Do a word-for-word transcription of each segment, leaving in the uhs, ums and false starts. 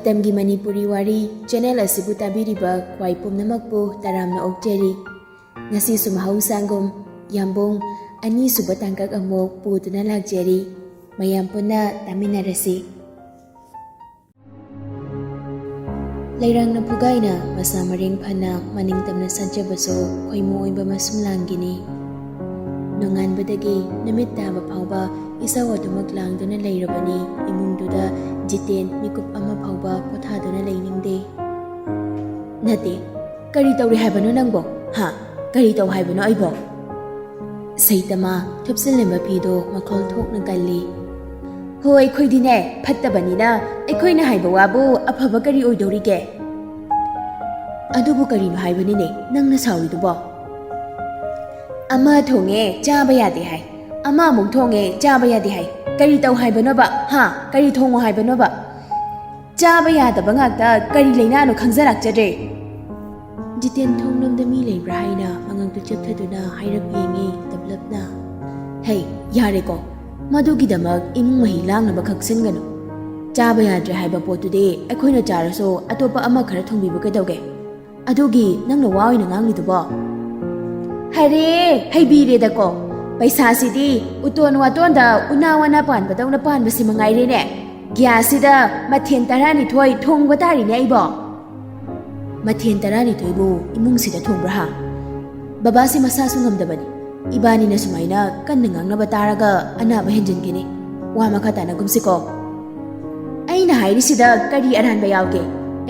ꯃꯇꯝꯒꯤ ꯃꯅꯤꯄꯨꯔꯤ ꯋꯥꯔꯤ ꯆꯦꯅꯦꯜ ꯑꯁꯤꯕꯨ ꯇꯥꯕꯤꯔꯤꯕ ꯈ꯭ꯋꯥꯏ ꯄꯨꯝꯅꯃꯛꯄꯨ ꯇꯔꯥꯝꯅ ꯑꯣꯛꯆꯔꯤ꯫ ꯉꯁꯤꯁꯨ ꯃꯍꯧꯁꯥꯒꯨꯝ ꯌꯥꯝꯕꯨꯡ ꯑꯅꯤꯁꯨꯕ ꯇꯥꯡꯀꯛ ꯑꯃꯨꯛ ꯄꯨꯗꯨꯅ ꯂꯥꯛꯆꯔꯤ꯫ ꯃꯌꯥꯝ ꯄꯨꯟꯅ ꯇꯥꯃꯤꯟꯅꯔꯁꯤ꯫ ꯂꯩꯔꯥꯡꯅ ꯐꯨꯒꯥꯏꯅ ꯃꯁꯥ ꯃꯔꯦꯡ ꯐꯅ ꯃꯅꯤꯡ ꯇꯝꯅ ꯁꯥꯠꯆꯕꯁꯨ ꯈꯣꯏꯃꯨ ꯑꯣꯏꯕ ꯃꯁꯨꯝ ꯂꯥꯡꯒꯤꯅꯤ꯫ ꯅꯣꯡꯉꯥꯟꯕꯗꯒꯤ ꯅꯨꯃꯤꯠ ꯇꯥꯕ ꯐꯥꯎꯕ ꯏꯁꯧ ꯑꯗꯨꯃꯛ ꯂꯥꯡꯗꯨꯅ ꯂꯩꯔꯕꯅꯤ꯫ ꯏꯃꯨꯡꯗꯨꯗ ꯖꯤꯇꯦꯟ ꯃꯤꯀꯨꯞ ꯑꯃ ꯐꯥꯎꯕ ꯄꯣꯊꯥꯗꯨꯅ ꯂꯩꯅꯤꯡꯗꯦ꯫ ꯅꯠꯇꯦ, ꯀꯔꯤ ꯇꯧꯔꯤ ꯍꯥꯏꯕꯅꯣ ꯅꯪꯕꯣ? ꯍꯥ? ꯀꯔꯤ ꯇꯧ ꯍꯥꯏꯕꯅꯣ ꯑꯩꯕꯣ? ꯁꯩꯇꯃꯥ ꯊꯨꯞꯆꯤꯜꯂꯝꯕ ꯐꯤꯗꯣ ꯃꯈꯣꯜ ꯊꯣꯛꯅ ꯀꯜꯂꯤ꯫ ꯍꯣ, ꯑꯩꯈꯣꯏꯗꯤꯅꯦ, ꯐꯠꯇꯕꯅꯤꯅ ꯑꯩꯈꯣꯏꯅ ꯍꯥꯏꯕ ꯋꯥꯕꯨ ꯑꯐꯕ ꯀꯔꯤ ꯑꯣꯏꯗꯧꯔꯤꯒꯦ? ꯑꯗꯨꯕꯨ ꯀꯔꯤꯅꯣ ꯍꯥꯏꯕꯅꯤꯅꯦ ꯅꯪꯅ ꯁꯥꯎꯔꯤꯗꯨꯕꯣ? ꯑꯃ ꯊꯣꯡꯉꯦ, ꯆꯥꯕ ꯌꯥꯗꯦ ꯍꯥꯏ, ꯑꯃ ꯑꯃꯨꯛ ꯊꯣꯡꯉꯦ, ꯆꯥꯕ ꯌꯥꯗꯦ ꯍꯥꯏ꯫ ꯀꯔꯤ ꯇꯧ ꯍꯥꯏꯕꯅꯣꯕ? ꯍꯥ? ꯀꯔꯤ ꯊꯣꯡꯉꯣ ꯍꯥꯏꯕꯅꯣꯕ? ꯆꯥꯕ ꯌꯥꯗꯕ ꯉꯥꯛꯇ ꯀꯔꯤ ꯂꯩꯅꯥꯅꯣ ꯈꯪꯖꯔꯛꯆꯗ꯭ꯔꯦ꯫ ꯖꯤꯇꯦꯟ ꯊꯣꯡꯂꯣꯝꯗ ꯃꯤ ꯂꯩꯕ꯭ꯔꯥ ꯍꯥꯏꯅ ꯑꯉꯥꯡꯗꯨ ꯆꯦꯞꯊꯗꯨꯅ ꯍꯥꯏꯔꯞ ꯌꯦꯡꯉꯤ ꯇꯞꯂꯞꯅ꯫ ꯍꯩ, ꯌꯥꯔꯦꯀꯣ, ꯃꯗꯨꯒꯤꯗꯃꯛ ꯏꯃꯨꯡ ꯃꯍꯤ ꯂꯥꯡꯅꯕ ꯈꯛꯆꯤꯟꯒꯅꯨ꯫ ꯆꯥꯕ ꯌꯥꯗ꯭ꯔꯦ ꯍꯥꯏꯕ ꯄꯣꯠꯇꯨꯗꯤ ꯑꯩꯈꯣꯏꯅ ꯆꯥꯔꯁꯨ ꯑꯇꯣꯞꯄ ꯑꯃ ꯈꯔ ꯊꯣꯡꯕꯤꯕ ꯀꯩꯗꯧꯒꯦ? ꯑꯗꯨꯒꯤ ꯅꯪꯅ ꯋꯥ ꯑꯣꯏꯅ ꯉꯥꯡꯂꯤꯗꯨꯕꯣ? ꯍꯔꯦ, ꯍꯩꯕꯤꯔꯦꯗꯀꯣ꯫ ꯄꯩꯁꯥꯁꯤꯗꯤ ꯎꯇꯣꯟ ꯋꯥꯇꯣꯟꯗ ꯎꯅꯥ ꯋꯥꯅꯥ ꯄꯥꯟꯕꯗꯧꯅ ꯄꯥꯟꯕꯁꯤ ꯃꯉꯥꯏꯔꯦꯅꯦ꯫ ꯒ꯭ꯌꯥꯁꯁꯤꯗ ꯃꯊꯦꯜ ꯇꯔꯥꯅꯤꯊꯣꯏ ꯊꯣꯡꯕ ꯇꯥꯔꯤꯅꯦ ꯑꯩꯕꯣ꯫ ꯃꯊꯦꯜ ꯇꯔꯥꯅꯤꯊꯣꯏꯕꯨ ꯏꯃꯨꯡꯁꯤꯗ ꯊꯣꯡꯕ꯭ꯔꯥ ꯍꯥ? ꯕꯕꯥꯁꯤ ꯃꯁꯥꯁꯨ ꯉꯝꯗꯕꯅꯤ꯫ ꯏꯕꯥꯅꯤꯅ ꯁꯨꯃꯥꯏꯅ ꯀꯟꯅ ꯉꯥꯡꯅꯕ ꯇꯥꯔꯒ ꯑꯅꯥꯕ ꯍꯦꯟꯖꯤꯟꯈꯤꯅꯤ꯫ ꯋꯥ ꯃꯈꯥ ꯇꯥꯅꯒꯨꯝꯁꯤꯀꯣ꯫ ꯑꯩꯅ ꯍꯥꯏꯔꯤꯁꯤꯗ ꯀꯔꯤ ꯑꯔꯥꯟꯕ ꯌꯥꯎꯒꯦ?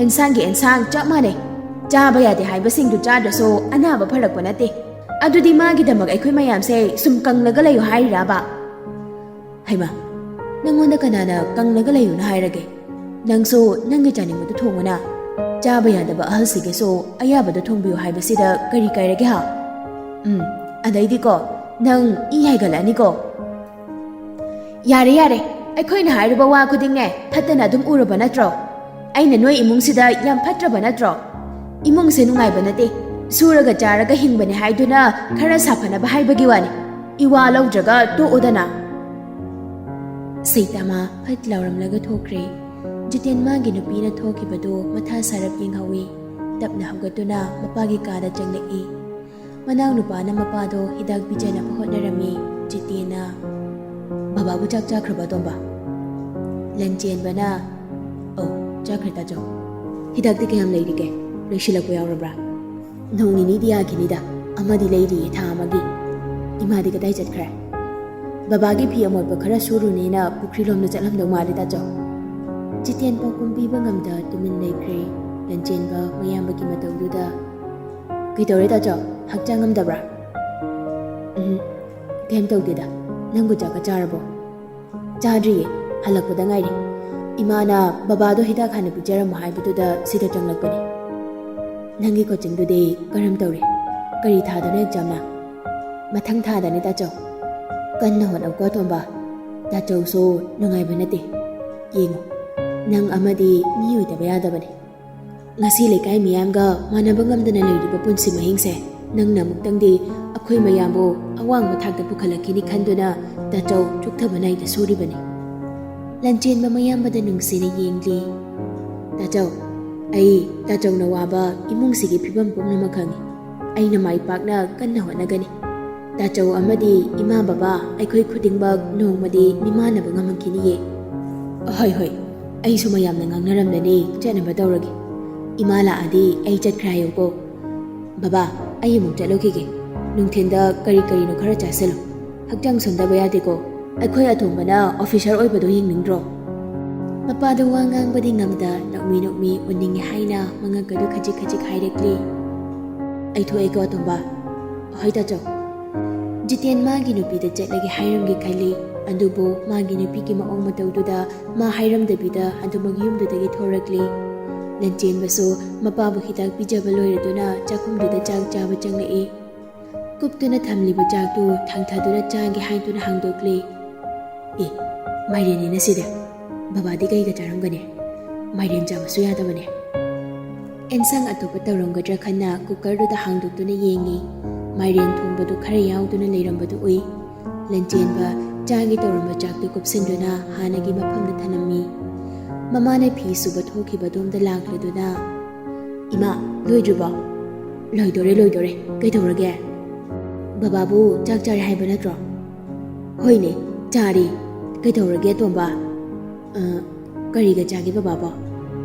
ꯑꯦꯟꯁꯥꯡꯒꯤ ꯑꯦꯟꯁꯥꯡ ꯆꯞ ꯃꯥꯟꯅꯩ꯫ ꯆꯥꯕ ꯌꯥꯗꯦ ꯍꯥꯏꯕꯁꯤꯡꯗꯨ ꯆꯥꯗ꯭ꯔꯁꯨ ꯑꯅꯥꯕ ꯐꯔꯛꯄ ꯅꯠꯇꯦ꯫ ꯑꯗꯨꯗꯤ ꯃꯥꯒꯤꯗꯃꯛ ꯑꯩꯈꯣꯏ ꯃꯌꯥꯝꯁꯦ ꯁꯨꯝ ꯀꯪꯂꯒ ꯂꯩꯌꯨ ꯍꯥꯏꯔꯤꯔꯕ? ꯍꯩꯃꯥ, ꯅꯪꯉꯣꯟꯗ ꯀꯅꯥꯅ ꯀꯪꯂꯒ ꯂꯩꯌꯨꯅ ꯍꯥꯏꯔꯒꯦ? ꯅꯪꯁꯨ ꯅꯪꯒꯤ ꯆꯥꯅꯤꯡꯕꯗꯨ ꯊꯣꯡꯉꯨꯅ꯫ ꯆꯥꯕ ꯌꯥꯗꯕ ꯑꯍꯜꯁꯤꯒꯤꯁꯨ ꯑꯌꯥꯕꯗꯨ ꯊꯣꯡꯕꯤꯌꯨ ꯍꯥꯏꯕꯁꯤꯗ ꯀꯔꯤ ꯀꯥꯏꯔꯒꯦ ꯍꯥ? ꯎꯝ, ꯑꯗꯩꯗꯤꯀꯣ, ꯅꯪ ꯏ ꯍꯥꯏꯒꯠꯂꯛꯑꯅꯤꯀꯣ꯫ ꯌꯥꯔꯦ, ꯌꯥꯔꯦ, ꯑꯩꯈꯣꯏꯅ ꯍꯥꯏꯔꯨꯕ ꯋꯥ ꯈꯨꯗꯤꯡꯅꯦ ꯐꯠꯇꯅ ꯑꯗꯨꯝ ꯎꯔꯕ ꯅꯠꯇ꯭ꯔꯣ? ꯑꯩꯅ ꯅꯣꯏ ꯏꯃꯨꯡꯁꯤꯗ ꯌꯥꯝ ꯐꯠꯇ꯭ꯔꯕ ꯅꯠꯇ꯭ꯔꯣ? ꯏꯃꯨꯡꯁꯦ ꯅꯨꯡꯉꯥꯏꯕ ꯅꯠꯇꯦ꯫ ꯁꯨꯔꯒ ꯆꯥꯔꯒ ꯍꯤꯡꯕꯅꯦ ꯍꯥꯏꯗꯨꯅ ꯈꯔ ꯁꯥꯐꯅꯕ ꯍꯥꯏꯕꯒꯤ ꯋꯥꯅꯤ꯫ ꯏꯋꯥ ꯂꯧꯗ꯭ꯔꯒ ꯇꯣꯛꯎꯗꯅ꯫ ꯁꯩꯇꯥꯃꯥ ꯐꯠ ꯂꯥꯎꯔꯝꯂꯒ ꯊꯣꯛꯈ꯭ꯔꯦ꯫ ꯖꯤꯇꯦꯟ ꯃꯥꯒꯤ ꯅꯨꯄꯤꯅ ꯊꯣꯛꯈꯤꯕꯗꯨ ꯃꯊꯥ ꯁꯥꯔꯞ ꯌꯦꯡꯍꯧꯏ꯫ ꯇꯞꯅ ꯍꯧꯒꯠꯇꯨꯅ ꯃꯄꯥꯒꯤ ꯀꯥꯗ ꯆꯪꯂꯛꯏ꯫ ꯃꯅꯥꯎꯅꯨꯄꯥꯅ ꯃꯄꯥꯗꯣ ꯍꯤꯗꯥꯛ ꯄꯤꯖꯅꯕ ꯍꯣꯠꯅꯔꯝꯃꯤ꯫ ꯖꯤꯇꯦꯟꯅ, "ꯕꯕꯥꯕꯨ ꯆꯥꯛ ꯆꯥꯈ꯭ꯔꯕ, ꯑꯇꯣꯝꯕ?" ꯂꯟꯆꯦꯟꯕꯅ, "ꯑꯧ, ꯆꯥꯈ꯭ꯔꯦ, ꯇꯥꯆꯧ꯫ ꯍꯤꯗꯥꯛꯇꯤ ꯀꯌꯥꯝ ꯂꯩꯔꯤꯒꯦ? ꯂꯣꯏꯁꯤꯜꯂꯛꯄ ꯌꯥꯎꯔꯕ꯭ꯔꯥ?" "ꯅꯣꯡ ꯅꯤꯅꯤꯗꯤ ꯌꯥꯈꯤꯅꯤꯗ, ꯑꯃꯗꯤ ꯂꯩꯔꯤꯌꯦ, ꯊꯥ ꯑꯃꯒꯤ꯫ ꯏꯃꯥꯗꯤ ꯀꯗꯥꯏ ꯆꯠꯈ꯭ꯔꯦ?" "ꯕꯕꯥꯒꯤ ꯐꯤ ꯑꯃꯣꯠꯄ ꯈꯔ ꯁꯨꯔꯨꯅꯦꯅ ꯄꯨꯈ꯭ꯔꯤꯂꯣꯝꯗ ꯆꯠꯂꯝꯗꯧ ꯃꯥꯜꯂꯦ, ꯇꯥꯆꯧ꯫" ꯖꯤꯇꯦꯟ ꯄꯥꯎꯈꯨꯝ ꯄꯤꯕ ꯉꯝꯗ ꯇꯨꯃꯤꯟ ꯂꯩꯈ꯭ꯔꯦ꯫ ꯂꯟꯆꯦꯟꯕ ꯃꯌꯥꯝꯕꯒꯤ ꯃꯇꯧꯗꯨꯗ, "ꯀꯩꯗꯧꯔꯦ, ꯇꯥꯆꯧ? ꯍꯛꯆꯥꯡ ꯉꯝꯗꯕ꯭ꯔꯥ?" "ꯎꯝ, ꯀꯩꯝ ꯇꯧꯗꯦꯗ꯫ ꯅꯪꯕꯨ ꯆꯥꯛꯀ ꯆꯥꯔꯕꯣ?" "ꯆꯥꯗ꯭ꯔꯤꯌꯦ, ꯍꯜꯂꯛꯄꯗ ꯉꯥꯏꯔꯤ꯫ ꯏꯃꯥꯅ ꯕꯕꯥꯗꯣ ꯍꯤꯗꯥꯛ ꯍꯥꯟꯅ ꯄꯤꯖꯔꯝꯃꯣ ꯍꯥꯏꯕꯗꯨꯗ ꯁꯤꯗ ꯆꯪꯂꯛꯄꯅꯦ꯫ ꯅꯪꯒꯤ ꯀꯣꯆꯤꯡꯗꯨꯗꯤ ꯀꯔꯝ ꯇꯧꯔꯤ? ꯀꯔꯤ ꯊꯥꯗꯅꯣ ꯑꯦꯛꯖꯥꯝꯅ?" "ꯃꯊꯪ ꯊꯥꯗꯅꯦ, ꯇꯥꯆꯧ꯫ ꯀꯟꯅ ꯍꯣꯠꯅꯧꯀꯣ, ꯑꯇꯣꯝꯕ꯫ ꯇꯥꯆꯧꯁꯨ ꯅꯨꯡꯉꯥꯏꯕ ꯅꯠꯇꯦ꯫ ꯌꯦꯡꯉꯨ, ꯅꯪ ꯑꯃꯗꯤ ꯃꯤ ꯑꯣꯏꯗꯕ ꯌꯥꯗꯕꯅꯤ꯫ ꯉꯁꯤ ꯂꯩꯀꯥꯏ ꯃꯤꯌꯥꯝꯒ ꯃꯥꯟꯅꯕ ꯉꯝꯗꯅ ꯂꯩꯔꯤꯕ ꯄꯨꯟꯁꯤ ꯃꯍꯤꯡꯁꯦ ꯅꯪꯅ ꯑꯃꯨꯛꯇꯪꯗꯤ ꯑꯩꯈꯣꯏ ꯃꯌꯥꯝꯕꯨ ꯑꯋꯥꯡꯕ ꯊꯥꯛꯇ ꯄꯨꯈꯠꯂꯛꯈꯤꯅꯤ ꯈꯟꯗꯨꯅ ꯇꯥꯆꯧ ꯆꯣꯛꯊꯕ ꯅꯥꯏꯗ ꯁꯨꯔꯤꯕꯅꯤ꯫" ꯂꯟꯆꯦꯟꯕ ꯃꯌꯥꯝꯕꯗ ꯅꯨꯡꯁꯤꯅ ꯌꯦꯡꯂꯤ꯫ "ꯇꯥꯆꯧ, ꯑꯩ ꯇꯥꯆꯧꯅ ꯋꯥꯕ ꯏꯃꯨꯡꯁꯤꯒꯤ ꯐꯤꯕꯝ ꯄꯨꯝꯅꯃꯛ ꯈꯪꯏ꯫ ꯑꯩꯅ ꯃꯥꯏ ꯄꯥꯛꯅ ꯀꯟꯅ ꯍꯣꯠꯅꯒꯅꯤ꯫ ꯇꯥꯆꯧ ꯑꯃꯗꯤ ꯏꯃꯥ ꯕꯕꯥ ꯑꯩꯈꯣꯏ ꯈꯨꯗꯤꯡꯃꯛ ꯅꯣꯡꯃꯗꯤ ꯃꯤꯃꯥꯟꯅꯕ ꯉꯝꯍꯟꯈꯤꯅꯤꯌꯦ꯫" "ꯍꯣꯏ, ꯍꯣꯏ, ꯑꯩꯁꯨ ꯃꯌꯥꯝꯅ ꯉꯥꯡꯅꯔꯝꯂꯅꯤ, ꯆꯠꯅꯕ ꯇꯧꯔꯒꯦ꯫ ꯏꯃꯥ ꯂꯥꯛꯑꯗꯤ ꯑꯩ ꯆꯠꯈ꯭ꯔꯦ ꯍꯥꯏꯌꯨꯀꯣ꯫ ꯕꯕꯥ, ꯑꯩ ꯑꯃꯨꯛ ꯆꯠꯂꯨꯈꯤꯒꯦ꯫ ꯅꯨꯡꯊꯤꯟꯗ ꯀꯔꯤ ꯀꯔꯤꯅꯣ ꯈꯔ ꯆꯥꯁꯤꯜꯂꯨ꯫ ꯍꯛꯆꯥꯡ ꯁꯣꯟꯊꯕ ꯌꯥꯗꯦꯀꯣ꯫ ꯑꯩꯈꯣꯏ ꯑꯇꯣꯝꯕꯅ ꯑꯣꯐꯤꯁꯔ ꯑꯣꯏꯕꯗꯣ ꯌꯦꯡꯅꯤꯡꯗ꯭ꯔꯣ?" ꯃꯄꯥꯗꯣ ꯋꯥ ꯉꯥꯡꯕꯗꯤ ꯉꯝꯗ ꯅꯣꯛꯃꯤ ꯅꯣꯛꯃꯤ ꯎꯅꯤꯡꯉꯦ ꯍꯥꯏꯅ ꯃꯉꯛꯀꯗꯨ ꯈꯖꯤꯛ ꯈꯖꯤꯛ ꯍꯥꯏꯔꯛꯂꯤ꯫ "ꯑꯩ ꯊꯣꯛꯑꯦꯀꯣ, ꯑꯇꯣꯝꯕ꯫" "ꯍꯣꯏ, ꯇꯥꯆꯧ꯫" ꯖꯤꯇꯦꯟ ꯃꯥꯒꯤ ꯅꯨꯄꯤꯗ ꯆꯠꯂꯒꯦ ꯍꯥꯏꯔꯝꯒꯦ ꯈꯜꯂꯤ, ꯑꯗꯨꯕꯨ ꯃꯥꯒꯤ ꯅꯨꯄꯤꯒꯤ ꯃꯑꯣꯡ ꯃꯇꯧꯗꯨꯗ ꯃꯥ ꯍꯥꯏꯔꯝꯗꯕꯤꯗ ꯑꯗꯨꯃꯛ ꯌꯨꯝꯗꯨꯗꯒꯤ ꯊꯣꯔꯛꯂꯤ꯫ ꯂꯟꯆꯦꯟꯕꯁꯨ ꯃꯄꯥꯕꯨ ꯍꯤꯗꯥꯛ ꯄꯤꯖꯕ ꯂꯣꯏꯔꯗꯨꯅ ꯆꯥꯛꯈꯨꯝꯗꯨꯗ ꯆꯥꯛ ꯆꯥꯕ ꯆꯪꯂꯛꯏ꯫ ꯀꯨꯞꯇꯨꯅ ꯊꯝꯂꯤꯕ ꯆꯥꯛꯇꯨ ꯊꯥꯡꯊꯗꯨꯅ ꯆꯥꯒꯦ ꯍꯥꯏꯗꯨꯅ ꯍꯥꯡꯗꯣꯛꯂꯤ꯫ "ꯑꯦ, ꯃꯥꯏꯔꯦꯟꯅꯤꯅ ꯁꯤꯗꯤ꯫ ꯕꯕꯥꯗꯤ ꯀꯩꯒ ꯆꯥꯔꯝꯒꯅꯤ? ꯃꯥꯏꯔꯦꯟ ꯆꯥꯕꯁꯨ ꯌꯥꯗꯕꯅꯦ꯫" ꯑꯦꯟꯁꯥꯡ ꯑꯇꯣꯞꯄ ꯇꯧꯔꯝꯒꯗ꯭ꯔꯥ ꯈꯟꯅ ꯀꯨꯀꯔꯗꯨꯗ ꯍꯥꯡꯗꯣꯛꯇꯨꯅ ꯌꯦꯡꯉꯤ꯫ ꯃꯥꯏꯔꯦꯟ ꯊꯣꯡꯕꯗꯨ ꯈꯔ ꯌꯥꯎꯗꯨꯅ ꯂꯩꯔꯝꯕꯗꯨ ꯎꯏ꯫ ꯂꯟꯆꯦꯟꯕ ꯆꯥꯒꯦ ꯇꯧꯔꯝꯕ ꯆꯥꯛꯇꯨ ꯀꯨꯞꯁꯤꯟꯗꯨꯅ ꯍꯥꯟꯅꯒꯤ ꯃꯐꯝꯗ ꯊꯅꯝꯃꯤ꯫ ꯃꯃꯥꯅ ꯐꯤ ꯁꯨꯕ ꯊꯣꯛꯈꯤꯕꯗꯣꯝꯗ ꯂꯥꯛꯂꯗꯨꯅ, "ꯏꯃꯥ, ꯂꯣꯏꯗ꯭ꯔꯤꯕꯣ?" "ꯂꯣꯏꯗꯣꯔꯦ, ꯂꯣꯏꯗꯣꯔꯦ꯫ ꯀꯩꯗꯧꯔꯒꯦ? ꯕꯕꯥꯕꯨ ꯆꯥꯛ ꯆꯥꯔꯦ ꯍꯥꯏꯕ ꯅꯠꯇ꯭ꯔꯣ?" "ꯍꯣꯏꯅꯦ, ꯆꯥꯔꯦ꯫ ꯀꯩꯗꯧꯔꯒꯦ, ꯑꯇꯣꯝꯕ?" "ꯑ, ꯀꯔꯤꯒ ꯆꯥꯒꯦ ꯕꯕꯥꯕꯣ?"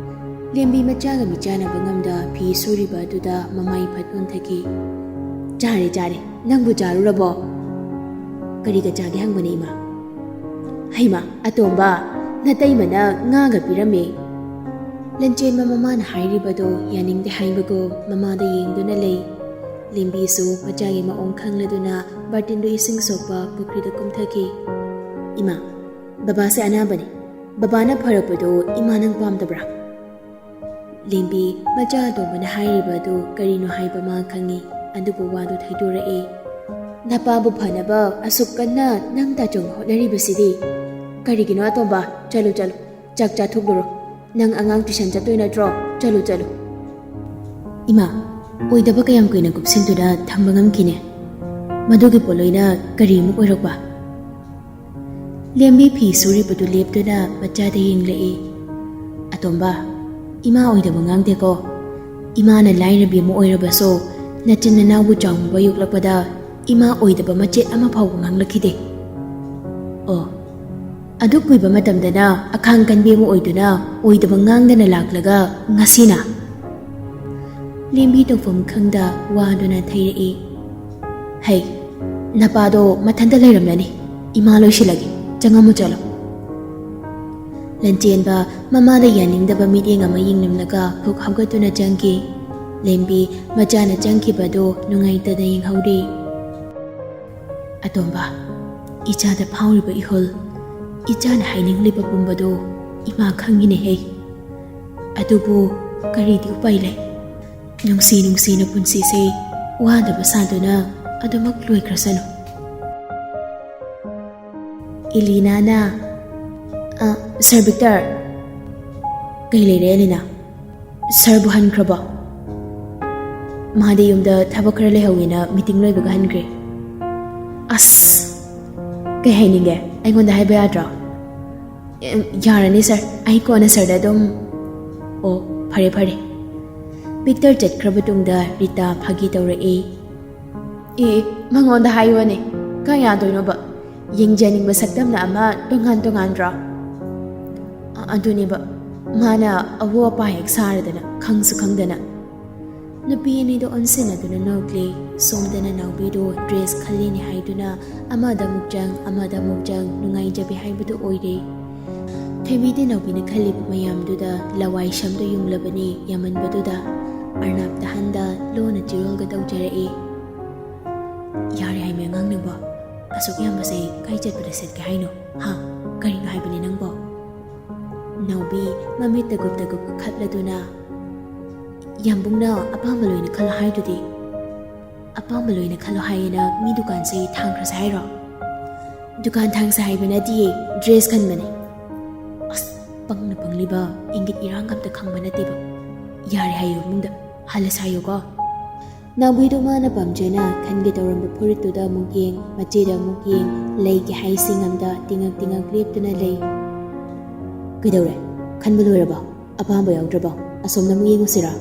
ꯂꯦꯝꯕꯤ ꯃꯆꯥꯒ ꯃꯤꯆꯥꯟꯅꯕ ꯉꯝꯗ ꯐꯤ ꯁꯨꯔꯤꯕ ꯑꯗꯨꯗ ꯃꯃꯥꯏ ꯐꯠ ꯑꯣꯟꯊꯈꯤ꯫ "ꯆꯥꯔꯦ, ꯆꯥꯔꯦ꯫ ꯅꯪꯕꯨ ꯆꯥꯔꯨꯔꯕꯣ?" "ꯀꯔꯤꯒ ꯆꯥꯒꯦ ꯍꯪꯕꯅꯦ, ꯏꯃꯥ?" "ꯍꯩꯃꯥ, ꯑꯇꯣꯝꯕ, ꯅꯇꯩꯃꯅ ꯉꯥꯒ ꯄꯤꯔꯝꯃꯦ꯫" ꯂꯟꯆꯦꯟꯕ ꯃꯃꯥꯅ ꯍꯥꯏꯔꯤꯕꯗꯣ ꯌꯥꯅꯤꯡꯗꯦ ꯍꯥꯏꯕꯒꯨꯝ ꯃꯃꯥꯗ ꯌꯦꯡꯗꯨꯅ ꯂꯩ꯫ ꯂꯦꯝꯕꯤꯁꯨ ꯃꯆꯥꯒꯤ ꯃꯑꯣꯡ ꯈꯪꯂꯗꯨꯅ ꯕꯥꯔꯇꯤꯟꯗꯨ ꯏꯁꯤꯡ ꯁꯣꯛꯄ ꯄꯨꯈ꯭ꯔꯤꯗ ꯀꯨꯝꯊꯈꯤ꯫ "ꯏꯃꯥ, ꯕꯕꯥꯁꯦ ꯑꯅꯥꯕꯅꯤ꯫ ꯕꯕꯥꯅ ꯐꯔꯛꯄꯗꯣ ꯏꯃꯥ ꯅꯪ ꯄꯥꯝꯗꯕ꯭ꯔꯥ?" ꯂꯦꯝꯕꯤ ꯃꯆꯥ ꯑꯇꯣꯝꯕꯅ ꯍꯥꯏꯔꯤꯕ ꯑꯗꯨ ꯀꯔꯤꯅꯣ ꯍꯥꯏꯕ ꯃꯥ ꯈꯪꯏ, ꯑꯗꯨꯕꯨ ꯋꯥꯗꯨ ꯊꯩꯗꯣꯔꯛꯏ꯫ "ꯅꯄꯥꯕꯨ ꯐꯅꯕ ꯑꯁꯨꯛ ꯀꯟꯅ ꯅꯪ ꯇꯥꯆꯧꯅ ꯍꯣꯠꯅꯔꯤꯕꯁꯤꯗꯤ ꯀꯔꯤꯒꯤꯅꯣ ꯑꯇꯣꯝꯕ? ꯆꯠꯂꯨ, ꯆꯠꯂꯨ, ꯆꯥꯛ ꯆꯥꯊꯣꯛꯂꯨꯔꯣ꯫ ꯅꯪ ꯑꯉꯥꯡ ꯇꯨꯏꯁꯟ ꯆꯠꯇꯣꯏ ꯅꯠꯇ꯭ꯔꯣ? ꯆꯠꯂꯨ, ꯆꯠꯂꯨ꯫" "ꯏꯃꯥ, ꯑꯣꯏꯗꯕ ꯀꯌꯥꯝ ꯀꯨꯏꯅ ꯀꯨꯞꯁꯤꯟꯗꯨꯅ ꯊꯝꯕ ꯉꯝꯈꯤꯅꯦ? ꯃꯗꯨꯒꯤ ꯄꯣꯠꯂꯣꯏꯅ ꯀꯔꯤ ꯑꯃꯨꯛ ꯑꯣꯏꯔꯛꯄ?" ꯂꯦꯝꯕꯤ ꯐꯤ ꯁꯨꯔꯤꯕꯗꯨ ꯂꯦꯞꯇꯨꯅ ꯃꯆꯥꯗ ꯌꯦꯡꯂꯛꯏ꯫ "ꯑꯇꯣꯝꯕ, ꯏꯃꯥ ꯑꯣꯏꯗꯕ ꯉꯥꯡꯗꯦꯀꯣ꯫ ꯏꯃꯥꯅ ꯂꯥꯏꯔꯕꯤ ꯑꯃ ꯑꯣꯏꯔꯕꯁꯨ, ꯅꯆꯤꯟ ꯅꯅꯥꯎꯕꯨ ꯆꯥꯎꯅꯕ ꯌꯣꯛꯂꯛꯄꯗ ꯏꯃꯥ ꯑꯣꯏꯗꯕ ꯃꯆꯦꯠ ꯑꯃ ꯐꯥꯎꯕ ꯉꯥꯡꯂꯛꯈꯤꯗꯦ꯫ ꯑꯣ, ꯑꯗꯨꯛ ꯀꯨꯏꯕ ꯃꯇꯝꯗꯅ ꯑꯈꯥꯡ ꯀꯟꯕꯤ ꯑꯃ ꯑꯣꯏꯗꯨꯅ ꯑꯣꯏꯗꯕ ꯉꯥꯡꯗꯅ ꯂꯥꯛꯂꯒ ꯉꯁꯤꯅ?" ꯂꯦꯝꯕꯤ ꯇꯧꯐꯝ ꯈꯪꯗ ꯋꯥꯗꯨꯅ ꯊꯩꯔꯛꯏ꯫ "ꯍꯩ, ꯅꯄꯥꯗꯣ ꯃꯊꯟꯇ ꯂꯩꯔꯝꯂꯅꯤ꯫ ꯏꯃꯥ ꯂꯣꯏꯁꯤꯜꯂꯒꯦ꯫ ꯆꯪꯉꯝꯃꯨ ꯆꯠꯂꯣ꯫" ꯂꯟꯆꯦꯟꯕ ꯃꯃꯥꯗ ꯌꯥꯅꯤꯡꯗꯕ ꯃꯤꯠꯌꯦꯡ ꯑꯃ ꯌꯦꯡꯂꯝꯂꯒ ꯐꯨꯛ ꯍꯧꯒꯠꯇꯨꯅ ꯆꯪꯈꯤ꯫ ꯂꯦꯝꯕꯤ ꯃꯆꯥꯅ ꯆꯪꯈꯤꯕꯗꯨ ꯅꯨꯡꯉꯥꯏꯇꯅ ꯌꯦꯡꯍꯧꯔꯤ꯫ "ꯑꯇꯣꯝꯕ, ꯏꯆꯥꯗ ꯐꯥꯎꯔꯤꯕ ꯏꯍꯨꯜ, ꯏꯆꯥꯅ ꯍꯥꯏꯅꯤꯡꯂꯤꯕ ꯄꯨꯝꯕꯗꯨ ꯏꯃꯥ ꯈꯪꯉꯤꯅꯦꯍꯦ꯫ ꯑꯗꯨꯕꯨ ꯀꯔꯤꯗꯤ ꯎꯄꯥꯏ ꯂꯩ? ꯅꯨꯡꯁꯤ ꯅꯨꯡꯁꯤꯅ ꯄꯨꯟꯁꯤꯁꯦ ꯋꯥꯗꯕ ꯁꯥꯗꯨꯅ ꯑꯗꯨꯃꯛ ꯂꯣꯏꯈ꯭ꯔꯁꯅꯨ꯫" ꯏꯂꯤꯅꯥꯅ, "ꯑ, ꯁꯥꯔ ꯚꯤꯛꯇꯔ꯫" "ꯀꯩ ꯂꯩꯔꯦ, ꯑꯦꯂꯤꯅꯥ? ꯁꯥꯔꯕꯨ ꯍꯟꯈ꯭ꯔꯕꯣ?" "ꯃꯥꯗꯤ ꯌꯨꯝꯗ ꯊꯕꯛ ꯈꯔ ꯂꯩꯍꯧꯋꯦꯅ ꯃꯤꯇꯤꯡ ꯂꯣꯏꯕꯒ ꯍꯟꯈ꯭ꯔꯦ꯫" "ꯑꯁ, ꯀꯩ ꯍꯥꯏꯅꯤꯡꯒꯦ? ꯑꯩꯉꯣꯟꯗ ꯍꯥꯏꯕ ꯌꯥꯗ꯭ꯔꯣ?" "ꯑꯦ, ꯌꯥꯔꯅꯤ ꯁꯥꯔ, ꯑꯩ ꯀꯣꯟꯅ ꯁꯥꯔꯗ ꯑꯗꯨꯝ"꯫ "ꯑꯣ, ꯐꯔꯦ ꯐꯔꯦ"꯫ ꯚꯤꯛꯇꯔ ꯆꯠꯈ꯭ꯔꯕ ꯇꯨꯡꯗ ꯔꯤꯇꯥ ꯐꯥꯒꯤ ꯇꯧꯔꯛꯏ꯫ "ꯑꯦ, ꯃꯉꯣꯟꯗ ꯍꯥꯏꯌꯣꯅꯦ, ꯀꯌꯥꯗꯣꯏꯅꯣꯕ? ꯌꯦꯡꯖꯅꯤꯡꯕ ꯁꯛꯇꯝꯅ ꯑꯃ ꯇꯣꯉꯥꯟ ꯇꯣꯉꯥꯟꯗ꯭ꯔꯣ?" "ꯑ-, ꯑꯗꯨꯅꯦꯕ, ꯃꯥꯅ ꯑꯋꯣ ꯑꯄꯥ ꯍꯦꯛ ꯁꯥꯔꯗꯅ, ꯈꯪꯁꯨ ꯈꯪꯗꯅ"꯫ ꯅꯨꯄꯤ ꯑꯅꯤꯗꯣ ꯑꯣꯟꯁꯤꯟꯅꯗꯨꯅ ꯅꯣꯛꯂꯤ꯫ ꯁꯣꯝꯗꯅ ꯅꯥꯎꯕꯤꯗꯣ ꯗ꯭ꯔꯦꯁ ꯈꯜꯂꯤꯅꯦ ꯍꯥꯏꯗꯨꯅ ꯑꯃꯗ ꯑꯃꯨꯛ ꯆꯪ, ꯑꯃꯗ ꯑꯃꯨꯛ ꯆꯪ, ꯅꯨꯡꯉꯥꯏꯖꯕꯤ ꯍꯥꯏꯕꯗꯨ ꯑꯣꯏꯔꯦ꯫ ꯊꯣꯏꯕꯤꯗꯤ ꯅꯥꯎꯕꯤꯅ ꯈꯜꯂꯤꯕ ꯃꯌꯥꯝꯗꯨꯗ ꯂꯋꯥꯏ ꯁꯝꯗꯨ ꯌꯨꯡꯂꯕꯅꯤ꯫ ꯌꯥꯝꯃꯟꯕꯗꯨꯗ ꯑꯔꯅꯥꯞꯇ ꯍꯟꯗ ꯂꯣꯟꯅ ꯆꯤꯔꯣꯜꯒ ꯇꯧꯖꯔꯛꯏ꯫ "ꯌꯥꯔꯦ ꯍꯥꯏꯃꯤ ꯑꯉꯥꯡ ꯅꯪꯕꯣ, ꯑꯁꯨꯛ ꯌꯥꯝꯕꯁꯦ ꯀꯥꯏ ꯆꯠꯄꯗ ꯁꯦꯠꯀꯦ ꯍꯥꯏꯅꯣ? ꯍꯥ? ꯀꯔꯤꯅꯣ ꯍꯥꯏꯕꯅꯤ ꯅꯪꯕꯣ?" ꯅꯥꯎꯕꯤ ꯃꯃꯤꯠ ꯇꯒꯨꯞ ꯇꯒꯨꯞ ꯀꯥꯈꯠꯂꯗꯨꯅ, "ꯌꯥꯝꯕꯨꯡꯅ ꯑꯄꯥꯝꯕ ꯂꯣꯏꯅ ꯈꯜꯂꯣ ꯍꯥꯏꯗꯨꯗꯤ"꯫ "ꯑꯄꯥꯝꯕ ꯂꯣꯏꯅ ꯈꯜꯂꯣ ꯍꯥꯏꯌꯦꯅ ꯃꯤ ꯗꯨꯀꯥꯟꯁꯦ ꯊꯥꯡꯈ꯭ꯔꯁꯦ ꯍꯥꯏꯔꯣ?" "ꯗꯨꯀꯥꯟ ꯊꯥꯡꯁꯦ ꯍꯥꯏꯕ ꯅꯠꯇꯤꯌꯦ, ꯗ꯭ꯔꯦꯁ ꯈꯟꯕꯅꯦ"꯫ ꯑꯁ, ꯄꯪꯅ ꯄꯪꯂꯤꯕ, ꯏꯪꯒꯤꯠ ꯏꯔꯥꯡꯒ ꯑꯝꯇ ꯈꯪꯕ ꯅꯠꯇꯦꯕ꯫ "ꯌꯥꯔꯦ ꯍꯥꯏꯌꯨ ꯏꯃꯨꯡꯗ, ꯍꯜꯂꯁꯦ ꯍꯥꯏꯌꯨꯀꯣ"꯫ ꯅꯥꯎꯕꯤꯗꯣ ꯃꯥꯅ ꯄꯥꯝꯖꯅ ꯈꯟꯒꯦ ꯇꯧꯔꯝꯕ ꯐꯨꯔꯤꯠꯇꯨꯗ ꯑꯃꯨꯛ ꯌꯦꯡ, ꯃꯆꯦꯗ ꯑꯃꯨꯛ ꯌꯦꯡ, ꯂꯩꯒꯦ ꯍꯥꯏꯁꯤꯡ ꯑꯝꯗ ꯇꯤꯉꯛ ꯇꯤꯉꯛ ꯂꯦꯞꯇꯨꯅ ꯂꯩ꯫ "ꯀꯩꯗꯧꯔꯦ? ꯈꯟꯕ ꯂꯣꯏꯔꯕꯣ? ꯑꯄꯥꯝꯕ ꯌꯥꯎꯗ꯭ꯔꯕꯣ? ꯑꯁꯣꯝꯗ ꯑꯃꯨꯛ ꯌꯦꯡꯉꯨꯁꯤꯔꯣ?"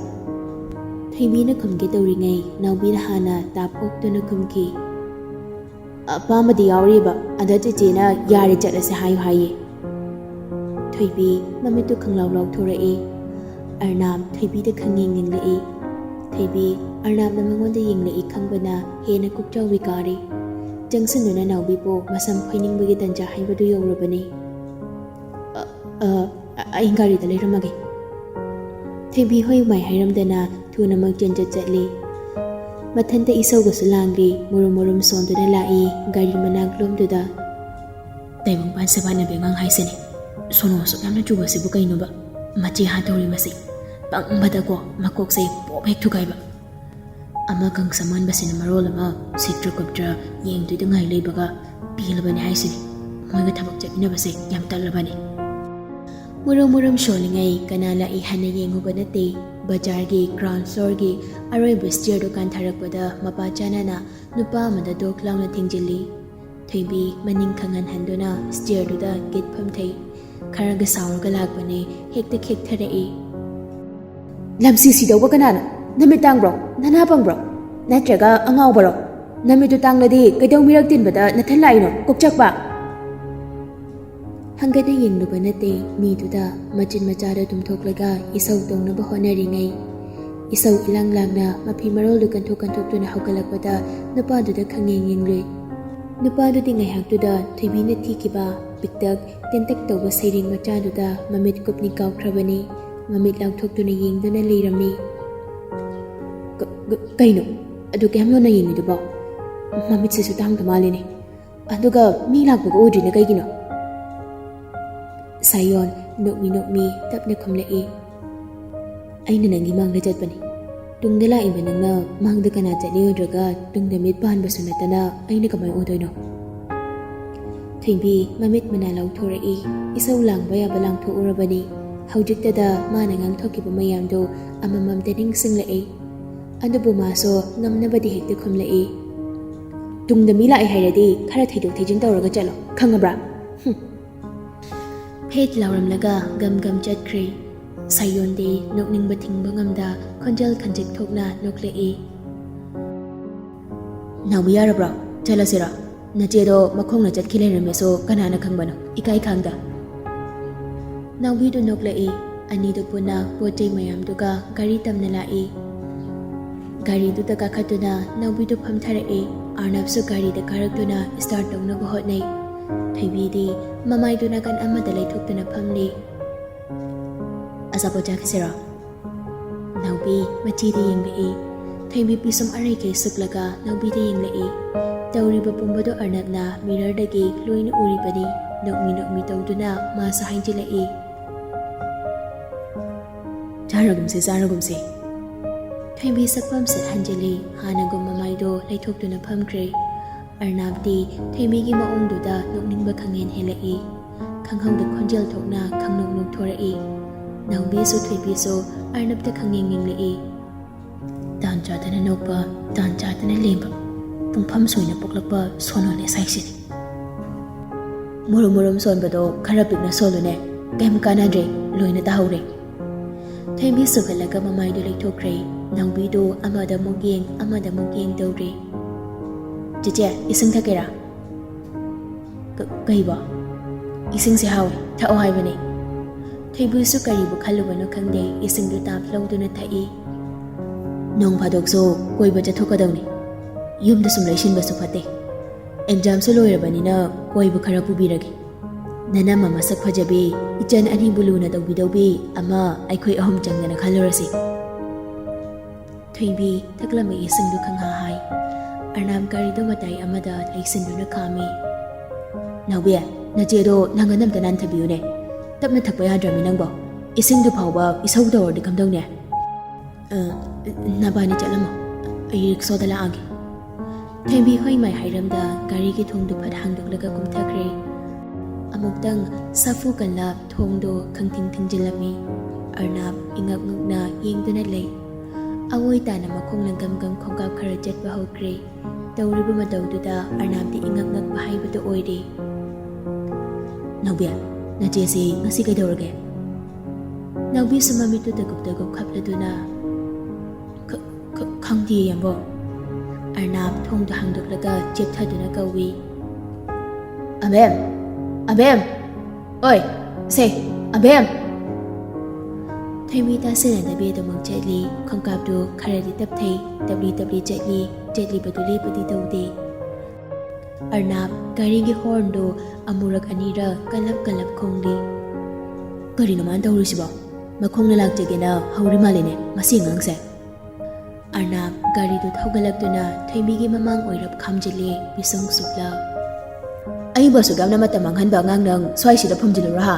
ꯊꯣꯏꯕꯤꯅ ꯈꯨꯝꯒꯦ ꯇꯧꯔꯤꯉꯩ ꯅꯥꯎꯕꯤꯅ ꯍꯥꯟꯅ ꯇꯥꯞ ꯑꯣꯛꯇꯨꯅ ꯈꯨꯝꯈꯤ꯫ "ꯑꯄꯥꯝꯕꯗꯤ ꯌꯥꯎꯔꯤꯕ, ꯑꯗ ꯆꯦꯆꯦꯅ ꯌꯥꯔꯦ ꯆꯠꯂꯁꯦ ꯍꯥꯏꯌꯨ ꯍꯥꯏꯌꯦ"꯫ ꯊꯣꯏꯕꯤ ꯃꯃꯤꯠꯇꯨ ꯈꯪꯂꯥꯎ ꯂꯥꯎꯊꯣꯔꯛꯏ꯫ ꯑꯔꯅꯥꯞ ꯊꯣꯏꯕꯤꯗ ꯈꯪꯌꯦꯡ ꯌꯦꯡꯂꯛꯏ꯫ ꯊꯣꯏꯕꯤ ꯑꯔꯅꯥꯞꯅ ꯃꯉꯣꯟꯗ ꯌꯦꯡꯂꯛꯏ ꯈꯪꯕꯅ ꯍꯦꯟꯅ ꯀꯣꯛꯆꯥꯎꯕꯤ ꯀꯥꯔꯤ꯫ ꯆꯪꯁꯤꯟꯗꯨꯅ ꯅꯥꯎꯕꯤꯕꯨ ꯃꯁꯝ ꯐꯣꯏꯅꯤꯡꯕꯒꯤ ꯇꯟꯖꯥ ꯍꯥꯏꯕꯗꯨ ꯌꯧꯔꯕꯅꯤ꯫ "ꯑ, ꯑ, ꯑꯩ ꯒꯥꯔꯤꯗ ꯂꯩꯔꯝꯃꯒꯦ"꯫ ꯊꯣꯏꯕꯤ ꯍꯣꯏ ꯃꯥꯏ ꯍꯥꯏꯔꯝꯗꯅ ꯊꯨꯅꯃꯛ ꯆꯦꯟꯆꯠ ꯆꯠꯂꯤ꯫ ꯃꯊꯟꯇ ꯏꯁꯧꯒꯁꯨ ꯂꯥꯡꯂꯤ, ꯃꯨꯔꯨꯝ ꯃꯨꯔꯨꯝ ꯁꯣꯟꯗꯨꯅ ꯂꯥꯛꯏ ꯒꯥꯔꯤ ꯃꯅꯥꯛ ꯂꯣꯝꯗꯨꯗ꯫ "ꯇꯥꯏꯕꯪꯄꯥꯟ ꯁꯕꯥꯟꯅꯕꯤ ꯑꯉꯥꯡ ꯍꯥꯏꯁꯤꯅꯦ꯫ ꯁꯣꯅꯣ ꯑꯁꯨꯛ ꯌꯥꯝꯅ ꯆꯨꯕꯁꯤꯕꯨ ꯀꯩꯅꯣꯕ? ꯃꯆꯦ ꯍꯥ ꯇꯧꯔꯤ ꯃꯁꯤ꯫ ꯄꯪꯕꯗꯀꯣ ꯃꯀꯣꯛꯁꯦ ꯄꯣꯞ ꯍꯦꯛ ꯊꯨꯒꯥꯏꯕ꯫ ꯑꯃ ꯀꯪꯁ ꯃꯥꯟꯕꯁꯤꯅ ꯃꯔꯣꯜ ꯑꯃ ꯁꯤꯠꯇ꯭ꯔ ꯀꯨꯞꯇ꯭ꯔ ꯌꯦꯡꯗꯣꯏꯗ ꯉꯥꯏ ꯂꯩꯕꯒ ꯄꯦꯜꯂꯕꯅꯤ ꯍꯥꯏꯁꯤꯅꯤ꯫ ꯃꯣꯏꯒ ꯊꯕꯛ ꯆꯠꯃꯤꯟꯅꯕꯁꯦ ꯌꯥꯝ ꯇꯜꯂꯕꯅꯤ"꯫ ꯃꯨꯔꯨꯝ ꯃꯨꯔꯨꯝ ꯁꯣꯜꯂꯤꯉꯩ ꯀꯅꯥ ꯂꯥꯛꯏ ꯍꯥꯏꯅ ꯌꯦꯡꯉꯨꯕ ꯅꯠꯇꯦ꯫ ꯕꯖꯥꯔꯒꯤ ꯒ꯭ꯔꯥꯎꯟ ꯐ꯭ꯂꯣꯔꯒꯤ ꯑꯔꯣꯏꯕ ꯁ꯭ꯇꯤꯌꯔꯗꯨ ꯀꯥꯟꯊꯔꯛꯄꯗ ꯃꯄꯥ ꯆꯥꯅꯅ ꯅꯨꯄꯥ ꯑꯃꯗ ꯗꯣꯛ ꯂꯥꯎꯅ ꯊꯦꯡꯖꯤꯜꯂꯤ꯫ ꯊꯣꯏꯕꯤ ꯃꯅꯤꯡ ꯈꯪꯍꯟꯍꯟꯗꯨꯅ ꯁ꯭ꯇꯤꯌꯔꯗꯨꯗ ꯒꯤꯠ ꯐꯝꯊꯩ꯫ ꯈꯔꯒ ꯁꯥꯎꯔꯒ ꯂꯥꯛꯄꯅꯦ, ꯍꯦꯛꯇ ꯈꯦꯛꯊꯔꯛꯏ꯫ ꯂꯝꯁꯤ ꯁꯤꯗꯧꯕ ꯀꯅꯥꯅꯣ? ꯅꯃꯤꯠ ꯇꯥꯡꯕ꯭ꯔꯣ? ꯅꯅꯥ ꯄꯪꯕ꯭ꯔꯣ? ꯅꯠꯇ꯭ꯔꯒ ꯑꯉꯥꯎꯕꯔꯣ? ꯅꯃꯤꯠꯇꯨ ꯇꯥꯡꯂꯗꯤ ꯀꯩꯗꯧ ꯃꯤꯔꯛ ꯇꯤꯟꯕꯗ ꯅꯊꯟ ꯂꯥꯛꯏꯅꯣ, ꯀꯣꯛꯆꯛꯄ? ꯍꯪꯒꯠꯅ ꯌꯦꯡꯂꯨꯕ ꯅꯠꯇꯦ, ꯃꯤꯗꯨꯗ ꯃꯆꯤꯟ ꯃꯆꯥꯗ ꯇꯨꯝꯊꯣꯛꯂꯒ ꯏꯁꯧ ꯇꯧꯅꯕ ꯍꯣꯠꯅꯔꯤꯉꯩ, ꯏꯁꯧ ꯏꯂꯥꯡ ꯂꯥꯡꯅ ꯃꯐꯤ ꯃꯔꯣꯜꯗꯨ ꯀꯟꯊꯣꯛ ꯀꯟꯊꯣꯛꯇꯨꯅ ꯍꯧꯒꯠꯂꯛꯄꯗ ꯅꯨꯄꯥꯗꯨꯗ ꯈꯪꯌꯦꯡ ꯌꯦꯡꯂꯨꯏ꯫ ꯅꯨꯄꯥꯗꯨꯗꯤ ꯉꯥꯏꯍꯥꯛꯇꯨꯗ ꯊꯣꯏꯕꯤꯅ ꯊꯤꯈꯤꯕ ꯄꯤꯛꯇꯛ ꯇꯦꯟꯇꯛ ꯇꯧꯕ ꯁꯩꯔꯦꯡ ꯃꯆꯥꯗꯨꯗ ꯃꯃꯤꯠ ꯀꯨꯞꯅꯤ ꯀꯥꯎꯈ꯭ꯔꯕꯅꯤ꯫ ꯃꯃꯤꯠ ꯂꯥꯎꯊꯣꯛꯇꯨꯅ ꯌꯦꯡꯗꯨꯅ ꯂꯩꯔꯝꯃꯤ꯫ "ꯀ-, ꯀ-, ꯀꯩꯅꯣ? ꯑꯗꯨ ꯀꯌꯥꯝ ꯌꯣꯟꯅ ꯌꯦꯡꯉꯤꯗꯨꯕꯣ? ꯃꯃꯤꯠꯁꯤꯁꯨ ꯇꯥꯡꯗ ꯃꯥꯜꯂꯤꯅꯦ꯫ ꯑꯗꯨꯒ ꯃꯤ ꯂꯥꯛꯄꯒ ꯎꯗ꯭ꯔꯤꯅ ꯀꯩꯒꯤꯅꯣ?" ꯁꯥꯌꯣꯟ ꯅꯣꯛꯃꯤ ꯅꯣꯛꯃꯤ ꯇꯞꯅ ꯈꯨꯝꯂꯛꯏ꯫ "ꯑꯩꯅ ꯅꯪꯒꯤ ꯃꯥꯡꯗ ꯆꯠꯄꯅꯤ꯫ ꯇꯨꯡꯗ ꯂꯥꯛꯏꯕ ꯅꯪꯅ ꯃꯥꯡꯗ ꯀꯅꯥ ꯆꯠꯂꯤ ꯎꯗ꯭ꯔꯒ ꯇꯨꯡꯗ ꯃꯤꯠ ꯄꯥꯟꯕꯁꯨ ꯅꯠꯇꯅ ꯑꯩꯅ ꯀꯃꯥꯏ ꯎꯗꯣꯏꯅꯣ?" ꯊꯣꯏꯕꯤ ꯃꯃꯤꯠ ꯃꯅꯥ ꯂꯧꯊꯣꯔꯛꯏ꯫ ꯏꯁꯧ ꯂꯥꯡꯕ ꯌꯥꯕ ꯂꯥꯡꯊꯣꯛꯎꯔꯕꯅꯤ꯫ ꯍꯧꯖꯤꯛꯇꯗ ꯃꯥꯅ ꯉꯥꯡꯊꯣꯛꯈꯤꯕ ꯃꯌꯥꯝꯗꯨ ꯑꯃꯃꯝꯇ ꯅꯤꯡꯁꯤꯡꯂꯛꯏ꯫ ꯑꯗꯨꯕꯨ ꯃꯥꯁꯨ ꯉꯝꯅꯕꯗꯤ ꯍꯦꯛꯇ ꯈꯨꯝꯂꯛꯏ꯫ "ꯇꯨꯡꯗ ꯃꯤ ꯂꯥꯛꯑꯦ ꯍꯥꯏꯔꯗꯤ ꯈꯔ ꯊꯩꯗꯣꯛ ꯊꯩꯖꯤꯟ ꯇꯧꯔꯒ ꯆꯠꯂꯣ, ꯈꯪꯉꯕ꯭ꯔꯥ?" ꯍꯨꯝ꯫ ꯐꯦꯠ ꯂꯥꯎꯔꯝꯂꯒ ꯒꯝ ꯒꯝ ꯆꯠꯈ꯭ꯔꯦ꯫ ꯁꯥꯌꯣꯟꯗꯤ ꯅꯣꯛꯅꯤꯡꯕ ꯊꯤꯡꯕ ꯉꯝꯗ ꯈꯣꯟꯖꯦꯜ ꯈꯟꯖꯤꯛ ꯊꯣꯛꯅ ꯅꯣꯛꯂꯛꯏ꯫ "ꯅꯥꯎꯕꯤ, ꯌꯥꯔꯕ꯭ꯔꯣ? ꯆꯠꯂꯁꯤꯔꯣ? ꯅꯆꯦꯗꯣ ꯃꯈꯣꯡꯅ ꯆꯠꯈꯤ ꯂꯩꯔꯝꯃꯦꯁꯨ ꯀꯅꯥꯅ ꯈꯪꯕꯅꯣ, ꯏꯀꯥꯏ ꯈꯪꯗ?" ꯅꯥꯎꯕꯤꯗꯨ ꯅꯣꯛꯂꯛꯏ꯫ ꯑꯅꯤꯗꯨ ꯄꯨꯟꯅ ꯄꯣꯠ ꯆꯩ ꯃꯌꯥꯝꯗꯨꯒ ꯒꯥꯔꯤ ꯇꯝꯅ ꯂꯥꯛꯏ꯫ ꯒꯥꯔꯤꯗꯨꯗ ꯀꯥꯈꯠꯇꯨꯅ ꯅꯥꯎꯕꯤꯗꯨ ꯐꯝꯊꯔꯛꯏ꯫ ꯑꯥꯔꯅꯕꯁꯨ ꯒꯥꯔꯤꯗ ꯀꯥꯔꯛꯇꯨꯅ ꯁ꯭ꯇꯥꯔꯠ ꯇꯧꯅꯕ ꯍꯣꯠꯅꯩ꯫ ꯊꯣꯏꯕꯤꯗꯤ ꯃꯃꯥꯏꯗꯨ ꯅꯥꯀꯟ ꯑꯃꯗ ꯂꯩꯊꯣꯛꯇꯨꯅ ꯐꯝꯂꯤ꯫ "ꯑꯆꯥꯄꯣꯠ ꯆꯥꯈꯤꯁꯤꯔꯣ?" ꯅꯥꯎꯕꯤ ꯃꯆꯦꯗ ꯌꯦꯡꯂꯛꯏ꯫ ꯊꯣꯏꯕꯤ ꯄꯤꯁꯨꯝ ꯑꯔꯩꯈꯩ ꯁꯨꯛꯂꯒ ꯅꯥꯎꯕꯤꯗ ꯌꯦꯡꯂꯛꯏ꯫ ꯇꯧꯔꯤꯕ ꯄꯨꯝꯕꯗꯨ ꯑꯥꯔꯅꯕꯅ ꯃꯤꯔꯔꯗꯒꯤ ꯂꯣꯏꯅ ꯎꯔꯤꯕꯅꯤ꯫ ꯅꯣꯛꯃꯤ ꯅꯣꯛꯃꯤ ꯇꯧꯗꯨꯅ ꯃꯥꯁꯨ ꯍꯥꯏꯖꯤꯜꯂꯛꯏ꯫ "ꯆꯥꯔꯒꯨꯝꯁꯦ, ꯆꯥꯔꯒꯨꯝꯁꯦ꯫" ꯊꯣꯏꯕꯤ ꯁꯛꯐꯝ ꯁꯦꯠ ꯍꯟꯖꯤꯜꯂꯤ꯫ ꯍꯥꯟꯅꯒꯨꯝ ꯃꯃꯥꯏꯗꯣ ꯂꯩꯊꯣꯛꯇꯨꯅ ꯐꯝꯈ꯭ꯔꯦ꯫ ꯑꯔꯅꯕꯇꯤ ꯊꯣꯏꯕꯤꯒꯤ ꯃꯑꯣꯡꯗꯨꯗ ꯅꯣꯛꯅꯤꯡꯕ ꯈꯪꯍꯦꯟ ꯍꯦꯜꯂꯛꯏ꯫ ꯈꯪꯍꯧꯗ ꯈꯣꯟꯖꯦꯜ ꯊꯣꯛꯅ ꯈꯪꯅꯣꯛ ꯅꯣꯛꯊꯣꯔꯛꯏ꯫ ꯅꯥꯎꯕꯤꯁꯨ ꯊꯣꯏꯕꯤꯁꯨ ꯑꯔꯅꯕꯇ ꯈꯪꯌꯦꯡ ꯌꯦꯡꯂꯛꯏ꯫ "ꯇꯥꯟ ꯆꯥꯗꯅ ꯅꯣꯛꯄ, ꯇꯥꯟ ꯆꯥꯗꯅ ꯂꯦꯝꯕ, ꯄꯨꯡꯐꯝ ꯁꯣꯏꯅ ꯄꯣꯛꯂꯛꯄ ꯁꯣꯟꯅꯣꯜꯂꯦ ꯁꯥꯏꯁꯤꯗꯤ꯫" ꯃꯨꯔꯨꯝ ꯃꯨꯔꯨꯝ ꯁꯣꯟꯕꯗꯣ ꯈꯔ ꯄꯤꯛꯅ ꯁꯣꯜꯂꯨꯅꯦ꯫ ꯀꯩꯝ ꯀꯥꯟꯅꯗ꯭ꯔꯦ, ꯂꯣꯏꯅ ꯇꯥꯍꯧꯔꯦ꯫ ꯊꯣꯏꯕꯤ ꯁꯨꯒꯠꯂꯒ ꯃꯃꯥꯏꯗꯨ ꯂꯩꯊꯣꯛꯈ꯭ꯔꯦ꯫ ꯅꯥꯎꯕꯤꯗꯨ ꯑꯃꯗ ꯑꯃꯨꯛ ꯌꯦꯡ, ꯑꯃꯗ ꯑꯃꯨꯛ ꯌꯦꯡ ꯇꯧꯔꯦ꯫ "ꯆꯦꯆꯦ, ꯏꯁꯤꯡ ꯊꯛꯀꯦꯔꯥ?" "ꯀ-, ꯀꯩꯕꯣ?" "ꯏꯁꯤꯡꯁꯦ ꯍꯥꯎꯋꯦ, ꯊꯛꯑꯣ ꯍꯥꯏꯕꯅꯦ꯫" ꯊꯣꯏꯕꯤꯁꯨ ꯀꯔꯤꯕꯨ ꯈꯜꯂꯨꯕꯅꯣ ꯈꯪꯗꯦ, ꯏꯁꯤꯡꯗꯨ ꯇꯥꯞ ꯂꯧꯗꯨꯅ ꯊꯛꯏ꯫ "ꯅꯣꯡ ꯐꯥꯗꯣꯛꯁꯨ ꯀꯣꯏꯕ ꯆꯠꯊꯣꯛꯀꯗꯧꯅꯤ꯫ ꯌꯨꯝꯗ ꯁꯨꯝ ꯂꯩꯁꯤꯟꯕꯁꯨ ꯐꯠꯇꯦ꯫ ꯑꯦꯛꯖꯥꯝꯁꯨ ꯂꯣꯏꯔꯕꯅꯤꯅ ꯀꯣꯏꯕ ꯈꯔ ꯄꯨꯕꯤꯔꯒꯦ꯫ ꯅꯅꯝꯃ ꯃꯁꯛ ꯐꯖꯕꯤ, ꯏꯆꯟ ꯑꯅꯤꯕꯨ ꯂꯨꯅ ꯇꯧꯕꯤꯗꯧꯕꯤ ꯑꯃ ꯑꯩꯈꯣꯏ ꯑꯍꯨꯝ ꯆꯪꯗꯅ ꯈꯜꯂꯨꯔꯁꯤ꯫" ꯊꯣꯏꯕꯤ ꯊꯛꯂꯝꯕ ꯏꯁꯤꯡꯗꯨ ꯈꯪꯍꯥ ꯍꯥꯏ꯫ ꯑꯔꯅꯥꯞ ꯒꯥꯔꯤꯗꯨ ꯃꯇꯥꯏ ꯑꯃꯗ ꯂꯩꯁꯤꯟꯗꯨꯅ ꯈꯥꯝꯃꯤ꯫ "ꯅꯥꯎꯕꯤ, ꯅꯆꯦꯗꯣ ꯅꯪꯒꯟ ꯑꯝꯇ ꯅꯥꯟꯊꯕꯤꯌꯨꯅꯦ꯫ ꯇꯞꯅ ꯊꯛꯄ ꯌꯥꯗ꯭ꯔꯃꯤ ꯅꯪꯕꯣ? ꯏꯁꯤꯡꯗꯨ ꯐꯥꯎꯕ ꯏꯁꯧ ꯇꯧꯔꯗꯤ ꯀꯝꯗꯧꯅꯤ?" "ꯑ, ꯅꯕꯥꯅꯤ ꯆꯠꯂꯝꯃꯣ, ꯑꯩ ꯔꯤꯛꯁꯣꯗ ꯂꯥꯛꯑꯒꯦ꯫" ꯊꯣꯏꯕꯤ ꯍꯣꯏ ꯃꯥꯏ ꯍꯥꯏꯔꯝꯗ ꯒꯥꯔꯤꯒꯤ ꯊꯣꯡꯗꯨ ꯐꯠ ꯍꯥꯡꯗꯣꯛꯂꯒ ꯀꯨꯝꯊꯈ꯭ꯔꯦ꯫ ꯑꯃꯨꯛꯇꯪ ꯁꯥꯐꯨ ꯀꯜꯂ ꯊꯣꯡꯗꯨ ꯈꯪꯊꯤꯡ ꯊꯤꯡꯖꯤꯜꯂꯝꯃꯤ꯫ ꯑꯔꯅꯥꯞ ꯏꯉꯛ ꯉꯛꯅ ꯌꯦꯡꯗꯨꯅ ꯂꯩ꯫ ꯑꯋꯣꯏ ꯇꯥꯅ ꯃꯈꯣꯡꯅ ꯒꯝ ꯒꯝ ꯈꯣꯡꯀꯥꯞ ꯈꯔ ꯆꯠꯄ ꯍꯧꯈ꯭ꯔꯦ꯫ ꯇꯧꯔꯤꯕ ꯃꯇꯧꯗꯨꯗ ꯑꯔꯅꯥꯞꯇꯤ ꯏꯉꯛ ꯉꯛꯄ ꯍꯥꯏꯕꯗꯨ ꯑꯣꯏꯔꯦ꯫ "ꯅꯥꯎꯕꯤ, ꯅꯆꯦꯁꯤ ꯉꯁꯤ ꯀꯩꯗꯧꯔꯒꯦ?" ꯅꯥꯎꯕꯤꯁꯨ ꯃꯃꯤꯠꯇꯨ ꯇꯒꯨꯞ ꯇꯒꯨꯞ ꯈꯞꯂꯗꯨꯅ, "ꯈ-, ꯈ-, ꯈꯪꯗꯦ, ꯌꯥꯝꯕꯣ꯫" ꯑꯔꯅꯥꯞ ꯊꯣꯡꯗꯨ ꯍꯥꯡꯗꯣꯛꯂꯒ ꯆꯦꯞꯊꯗꯨꯅ ꯀꯧꯏ꯫ "ꯑꯕꯦꯝ! ꯑꯕꯦꯝ! ꯑꯣꯏ, ꯁꯦ, ꯑꯕꯦꯝ!" ꯊꯣꯏꯕꯤ ꯇꯥꯁꯤꯟꯅꯗꯕꯤ ꯑꯗꯨꯃꯛ ꯆꯠꯂꯤ꯫ ꯈꯣꯡꯀꯥꯞꯇꯨ ꯈꯔꯗꯤ ꯇꯞꯊꯩ, ꯇꯞꯂꯤ ꯇꯞꯂꯤ ꯆꯠꯂꯤ, ꯆꯠꯂꯤꯕꯗꯨ ꯂꯦꯞꯄꯗꯤ ꯇꯧꯗꯦ꯫ ꯑꯔꯅꯥꯞ ꯒꯥꯔꯤꯒꯤ ꯍꯣꯔꯟꯗꯨ ꯑꯃꯨꯔꯛ ꯑꯅꯤꯔꯛ ꯀꯜꯂꯞ ꯀꯜꯂꯞ ꯈꯣꯡꯂꯤ꯫ "ꯀꯔꯤꯅꯣ ꯃꯥꯅ ꯇꯧꯔꯤꯁꯤꯕꯣ? ꯃꯈꯣꯡꯅ ꯂꯥꯛꯆꯒꯦꯅ ꯍꯧꯔꯤ ꯃꯥꯜꯂꯤꯅꯦ ꯃꯁꯤ ꯑꯉꯥꯡꯁꯦ꯫" ꯑꯔꯅꯥꯞ ꯒꯥꯔꯤꯗꯨ ꯊꯧꯒꯠꯂꯛꯇꯨꯅ ꯊꯣꯏꯕꯤꯒꯤ ꯃꯃꯥꯡ ꯑꯣꯏꯔꯞ ꯈꯥꯝꯖꯤꯜꯂꯤ, ꯄꯤꯁꯨꯝ ꯁꯨꯛꯂ꯫ "ꯑꯩꯕꯨ ꯑꯁꯨꯛ ꯌꯥꯝꯅ ꯃꯇꯝ ꯃꯥꯡꯍꯟꯕ ꯑꯉꯥꯡ ꯅꯪ ꯁ꯭ꯋꯥꯏꯁꯤꯗ ꯐꯝꯖꯤꯜꯂꯨꯔꯣ ꯍꯥ?"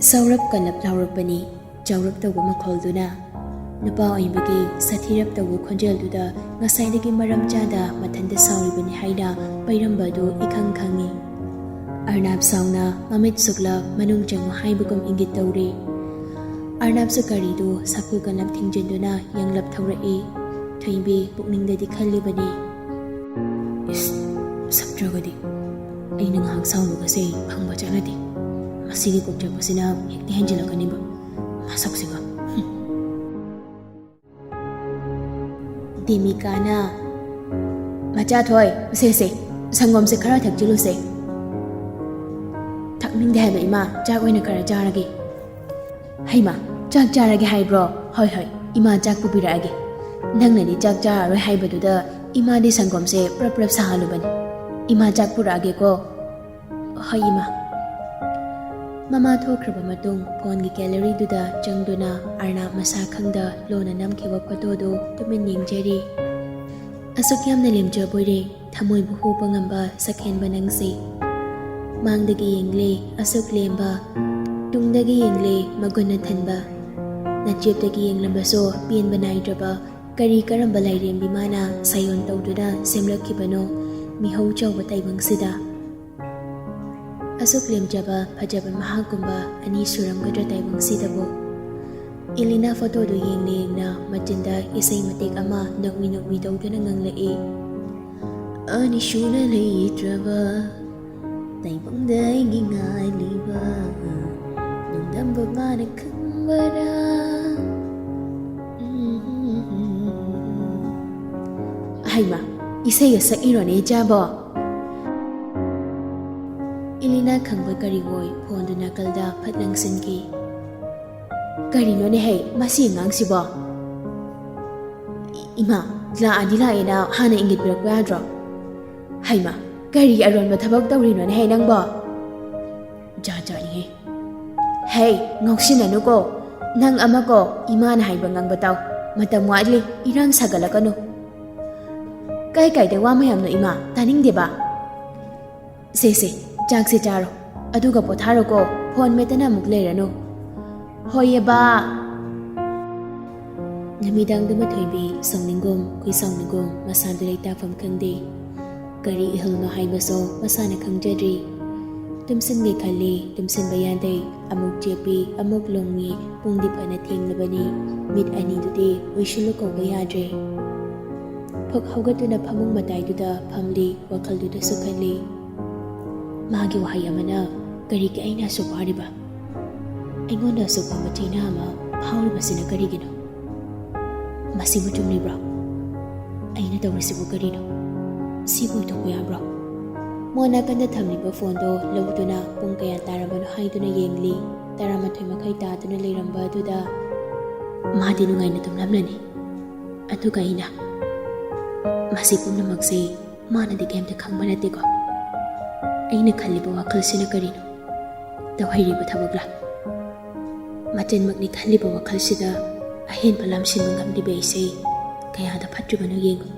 ꯁꯥꯎꯔꯞ ꯀꯜꯂꯞ ꯂꯥꯎꯔꯛꯄꯅꯤ꯫ ꯆꯥꯎꯔꯞ ꯇꯧꯕ ꯃꯈꯣꯜꯗꯨꯅ꯫ ꯅꯨꯄꯥ ꯑꯣꯏꯕꯒꯤ ꯁꯥꯊꯤꯔꯞ ꯇꯧꯕ ꯈꯣꯟꯖꯦꯜꯗꯨꯗ ꯉꯁꯥꯏꯗꯒꯤ ꯃꯔꯝ ꯆꯥꯗ ꯃꯊꯟꯇ ꯁꯥꯎꯔꯤꯕꯅꯤ ꯍꯥꯏꯅ ꯄꯩꯔꯝꯕ ꯑꯗꯨ ꯏꯈꯪ ꯈꯪꯏ꯫ ꯑꯔꯅꯥꯞ ꯁꯥꯎꯅ ꯃꯃꯤꯠ ꯁꯨꯛꯂ ꯃꯅꯨꯡ ꯆꯪꯉꯨ ꯍꯥꯏꯕꯒꯨꯝ ꯏꯪꯒꯤꯠ ꯇꯧꯔꯤ꯫ ꯑꯔꯅꯥꯞꯁꯨ ꯒꯥꯔꯤꯗꯨ ꯁꯥꯐꯨ ꯀꯟꯅ ꯊꯤꯡꯖꯤꯟꯗꯨꯅ ꯌꯥꯡꯂꯞ ꯊꯧꯔꯛꯏ꯫ ꯊꯣꯏꯕꯤ ꯄꯨꯛꯅꯤꯡꯗꯗꯤ ꯈꯜꯂꯤꯕꯅꯤ, "ꯏꯁ, ꯁꯛꯇ꯭ꯔꯒꯗꯤ!" ꯑꯩꯅ ꯉꯥꯏꯍꯥꯛ ꯁꯥꯎꯔꯨꯕꯁꯦ ꯐꯪꯕ ꯆꯠꯅꯗꯦ꯫ ꯃꯁꯤꯒꯤ ꯀꯣꯛꯆꯛꯄꯁꯤꯅ ꯍꯦꯛꯇ ꯍꯦꯟꯖꯤꯜꯂꯛꯀꯅꯤꯕ꯫ ꯃꯁꯛꯁꯤꯒ꯫ ꯍꯨꯝ꯫ ꯗꯦꯃꯤꯀꯥꯅ, "ꯃꯆꯥꯊꯣꯏ, ꯁꯦ, ꯁꯦ, ꯁꯪꯒꯣꯝꯁꯦ ꯈꯔ ꯊꯛꯆꯤꯜꯂꯨꯁꯦ꯫" "ꯊꯛꯅꯤꯡꯗꯦ ꯍꯥꯏꯕ ꯏꯃꯥ, ꯆꯥꯛ ꯑꯣꯏꯅ ꯈꯔ ꯆꯥꯔꯒꯦ꯫" "ꯍꯩꯃꯥ, ꯆꯥꯛ ꯆꯥꯔꯒꯦ ꯍꯥꯏꯕ꯭ꯔꯣ? ꯍꯣꯏ, ꯍꯣꯏ, ꯏꯃꯥ ꯆꯥꯛ ꯄꯨꯕꯤꯔꯛꯑꯒꯦ꯫ ꯅꯪꯅꯗꯤ ꯆꯥꯛ ꯆꯥꯔꯔꯣꯏ ꯍꯥꯏꯕꯗꯨꯗ ꯏꯃꯥꯗꯤ ꯁꯪꯒꯣꯝꯁꯦ ꯄ꯭ꯔꯞ ꯄ꯭ꯔꯞ ꯁꯥꯍꯜꯂꯨꯕꯅꯤ꯫ ꯏꯃꯥ ꯆꯥꯛ ꯄꯨꯔꯛꯑꯒꯦꯀꯣ꯫" "ꯍꯣꯏ, ꯏꯃꯥ꯫" ꯃꯃꯥ ꯊꯣꯛꯈ꯭ꯔꯕ ꯃꯇꯨꯡ ꯐꯣꯟꯒꯤ ꯒꯦꯂꯔꯤꯗꯨꯗ ꯆꯪꯗꯨꯅ ꯑꯔꯅꯥꯞ ꯃꯁꯥ ꯈꯪꯗ ꯂꯣꯟꯅ ꯅꯝꯈꯤꯕ ꯐꯣꯇꯣꯗꯨ ꯇꯨꯃꯤꯟ ꯌꯦꯡꯖꯔꯤ꯫ "ꯑꯁꯨꯛ ꯌꯥꯝꯅ ꯂꯦꯝꯖꯕꯣꯏꯔꯦ, ꯊꯃꯣꯏꯕꯨ ꯍꯨꯕ ꯉꯝꯕ ꯁꯛꯍꯦꯟꯕ ꯅꯪꯁꯦ꯫ ꯃꯥꯡꯗꯒꯤ ꯌꯦꯡꯂꯦ ꯑꯁꯨꯛ ꯂꯦꯝꯕ, ꯇꯨꯡꯗꯒꯤ ꯌꯦꯡꯂꯦ ꯃꯒꯨꯟꯅ ꯊꯟꯕ꯫ ꯅꯆꯦꯞꯇꯒꯤ ꯌꯦꯡꯂꯕꯁꯨ ꯄꯦꯟꯕ ꯅꯥꯏꯗ꯭ꯔꯕ ꯀꯔꯤ ꯀꯔꯝꯕ ꯂꯥꯏꯔꯦꯝꯕꯤ ꯃꯥꯅ ꯁꯥꯌꯣꯟ ꯇꯧꯗꯨꯅ ꯁꯦꯝꯂꯛꯈꯤꯕꯅꯣ ꯃꯤꯍꯧ ꯆꯥꯎꯕ ꯇꯥꯏꯕꯪꯁꯤꯗ?" ꯑꯁꯨꯛ ꯂꯦꯝꯖꯕ ꯐꯖꯕ ꯃꯍꯥꯛꯀꯨꯝꯕ ꯑꯅꯤ ꯁꯨꯔꯝꯒꯗ꯭ꯔꯥ ꯇꯥꯏꯕꯪꯁꯤꯗꯕꯨ? ꯏꯂꯤꯅꯥ ꯐꯣꯇꯣꯗꯨ ꯌꯦꯡꯅ ꯌꯦꯡꯅ ꯃꯆꯤꯟꯗ ꯏꯁꯩ ꯃꯇꯦꯛ ꯑꯃ ꯅꯣꯛꯃꯤ ꯅꯣꯛꯃꯤ ꯇꯧꯗꯨꯅ ꯉꯥꯡꯂꯛꯏ꯫ "ꯑꯅꯤꯁꯨꯅ ꯂꯩꯇ꯭ꯔꯕ ꯇꯥꯏꯕꯪꯗ ꯑꯩꯒꯤ ꯉꯥꯏꯂꯤꯕ ꯅꯣꯡꯗꯝꯕ ꯃꯥꯅ ꯈꯪꯕꯔꯥ?" ꯍꯩꯃꯥ, ꯏꯁꯩꯒ ꯁꯛꯏꯔꯣꯅꯦ ꯏꯆꯥꯕꯣ? ꯏꯂꯤꯅꯥ ꯈꯪꯕ ꯀꯔꯤꯑꯣꯏ ꯐꯣꯟꯗꯨ ꯅꯥꯀꯜꯗ ꯐꯠ ꯂꯪꯁꯤꯟꯈꯤ꯫ "ꯀꯔꯤꯅꯣꯅꯦ ꯍꯩ, ꯃꯁꯤ ꯑꯉꯥꯡꯁꯤꯕꯣ? ꯏ-, ꯏꯃꯥ, ꯂꯥꯛꯑꯗꯤ ꯂꯥꯛꯑꯦꯅ ꯍꯥꯟꯅ ꯏꯪꯒꯤꯠ ꯄꯤꯔꯛꯄ ꯌꯥꯗ꯭ꯔꯣ? ꯍꯩꯃꯥ, ꯀꯔꯤ ꯑꯔꯣꯟꯕ ꯊꯕꯛ ꯇꯧꯔꯤꯅꯣꯅꯦ ꯍꯩ ꯅꯪꯕꯣ? ꯖꯥꯠ ꯖꯥꯠꯅꯤꯍꯦ꯫ ꯍꯩ, ꯉꯥꯎꯁꯤꯟꯅꯅꯨꯀꯣ꯫ ꯅꯪ ꯑꯃꯀꯣ, ꯏꯃꯥꯅ ꯍꯥꯏꯕ ꯉꯥꯡꯕ ꯇꯥꯎ꯫ ꯃꯇꯝ ꯋꯥꯠꯂꯤ, ꯏꯔꯥꯡ ꯁꯥꯒꯠꯂꯛꯀꯅꯨ꯫ ꯀꯥꯏ ꯀꯥꯏꯗ ꯋꯥ ꯃꯌꯥꯝꯅꯣ ꯏꯃꯥ? ꯇꯥꯅꯤꯡꯗꯦꯕ꯫ ꯁꯦ, ꯁꯦ, ꯆꯥꯛꯁꯦ ꯆꯥꯔꯣ꯫ ꯑꯗꯨꯒ ꯄꯣꯊꯥꯔꯣꯀꯣ꯫ ꯐꯣꯟ ꯃꯦꯠꯇꯅ ꯑꯃꯨꯛ ꯂꯩꯔꯅꯨ꯫ ꯍꯣꯏꯌꯦꯕ꯫ ꯅꯨꯃꯤꯗꯥꯡꯗꯨꯃ ꯊꯣꯏꯕꯤ ꯁꯥꯎꯅꯤꯡꯒꯨꯝ ꯈꯣꯏꯁꯥꯎꯅꯤꯡꯒꯨꯝ ꯃꯁꯥꯗꯨ ꯂꯩꯇꯥꯐꯝ ꯈꯪꯗꯦ꯫ ꯀꯔꯤ ꯏꯍꯜꯅꯣ ꯍꯥꯏꯕꯁꯨ ꯃꯁꯥꯅ ꯈꯪꯖꯗ꯭ꯔꯤ꯫ ꯇꯨꯝꯁꯤꯟꯒꯦ ꯈꯜꯂꯤ, ꯇꯨꯝꯁꯤꯟꯕ ꯌꯥꯗꯦ꯫ ꯑꯃꯨꯛ ꯆꯦꯞꯄꯤ, ꯑꯃꯨꯛ ꯂꯣꯡꯉꯤ꯫ ꯄꯨꯡꯗꯤ ꯐꯅ ꯊꯦꯡꯂꯕꯅꯤ꯫ ꯃꯤꯠ ꯑꯅꯤꯗꯨꯗꯤ ꯎꯏꯁꯤꯜꯂꯨ ꯀꯧꯕ ꯌꯥꯗ꯭ꯔꯦ꯫ ꯐꯛ ꯍꯧꯒꯠꯇꯨꯅ ꯐꯃꯨꯡ ꯃꯇꯥꯏꯗꯨꯗ ꯐꯝꯂꯤ, ꯋꯥꯈꯜꯗꯨꯗꯁꯨ ꯈꯜꯂꯤ꯫ ꯃꯥꯒꯤ ꯋꯥꯍꯩ ꯑꯃꯅ ꯀꯔꯤꯒꯤ ꯑꯩꯅ ꯑꯁꯨꯛ ꯋꯥꯔꯤꯕ? ꯑꯩꯉꯣꯟꯗ ꯑꯁꯨꯛ ꯐꯕ ꯆꯩꯅꯥ ꯑꯃ ꯐꯥꯎꯔꯤꯕꯁꯤꯅ ꯀꯔꯤꯒꯤꯅꯣ? ꯃꯁꯤꯕꯨ ꯆꯨꯝꯂꯤꯕ꯭ꯔꯣ? ꯑꯩꯅ ꯇꯧꯔꯤꯁꯤꯕꯨ ꯀꯔꯤꯅꯣ? ꯁꯤꯕꯨ ꯑꯣꯏꯊꯣꯛꯄ ꯌꯥꯕ꯭ꯔꯣ? ꯃꯣ ꯅꯥꯀꯟꯗ ꯊꯝꯂꯤꯕ ꯐꯣꯟꯗꯣ ꯂꯧꯗꯨꯅ ꯄꯨꯡ ꯀꯌꯥ ꯇꯥꯔꯕꯅꯣ ꯍꯥꯏꯗꯨꯅ ꯌꯦꯡꯂꯤ꯫ ꯇꯔꯥꯃꯥꯊꯣꯏ ꯃꯈꯥꯏ ꯇꯥꯗꯨꯅ ꯂꯩꯔꯝꯕ ꯑꯗꯨꯗ ꯃꯥꯗꯤ ꯅꯨꯡꯉꯥꯏꯅ ꯇꯨꯝꯂꯝꯂꯅꯤ꯫ ꯑꯗꯨꯒ ꯑꯩꯅ, ꯃꯁꯤ ꯄꯨꯝꯅꯃꯛꯁꯦ ꯃꯥꯅꯗꯤ ꯀꯩꯝꯇ ꯈꯪꯕ ꯅꯠꯇꯦꯀꯣ? ꯑꯩꯅ ꯈꯜꯂꯤꯕ ꯋꯥꯈꯜꯁꯤꯅ ꯀꯔꯤꯅꯣ? ꯇꯧꯍꯩꯔꯤꯕ ꯊꯕꯛꯂꯥ? ꯃꯆꯟꯃꯛꯅꯤ ꯈꯜꯂꯤꯕ ꯋꯥꯈꯜꯁꯤꯗ ꯑꯍꯦꯟꯕ ꯂꯝꯁꯤꯟꯕ ꯉꯝꯂꯤꯕ ꯑꯩꯁꯦ ꯀꯌꯥꯗ ꯐꯠꯇ꯭ꯔꯤꯕꯅꯣ ꯌꯦꯡꯉꯨ꯫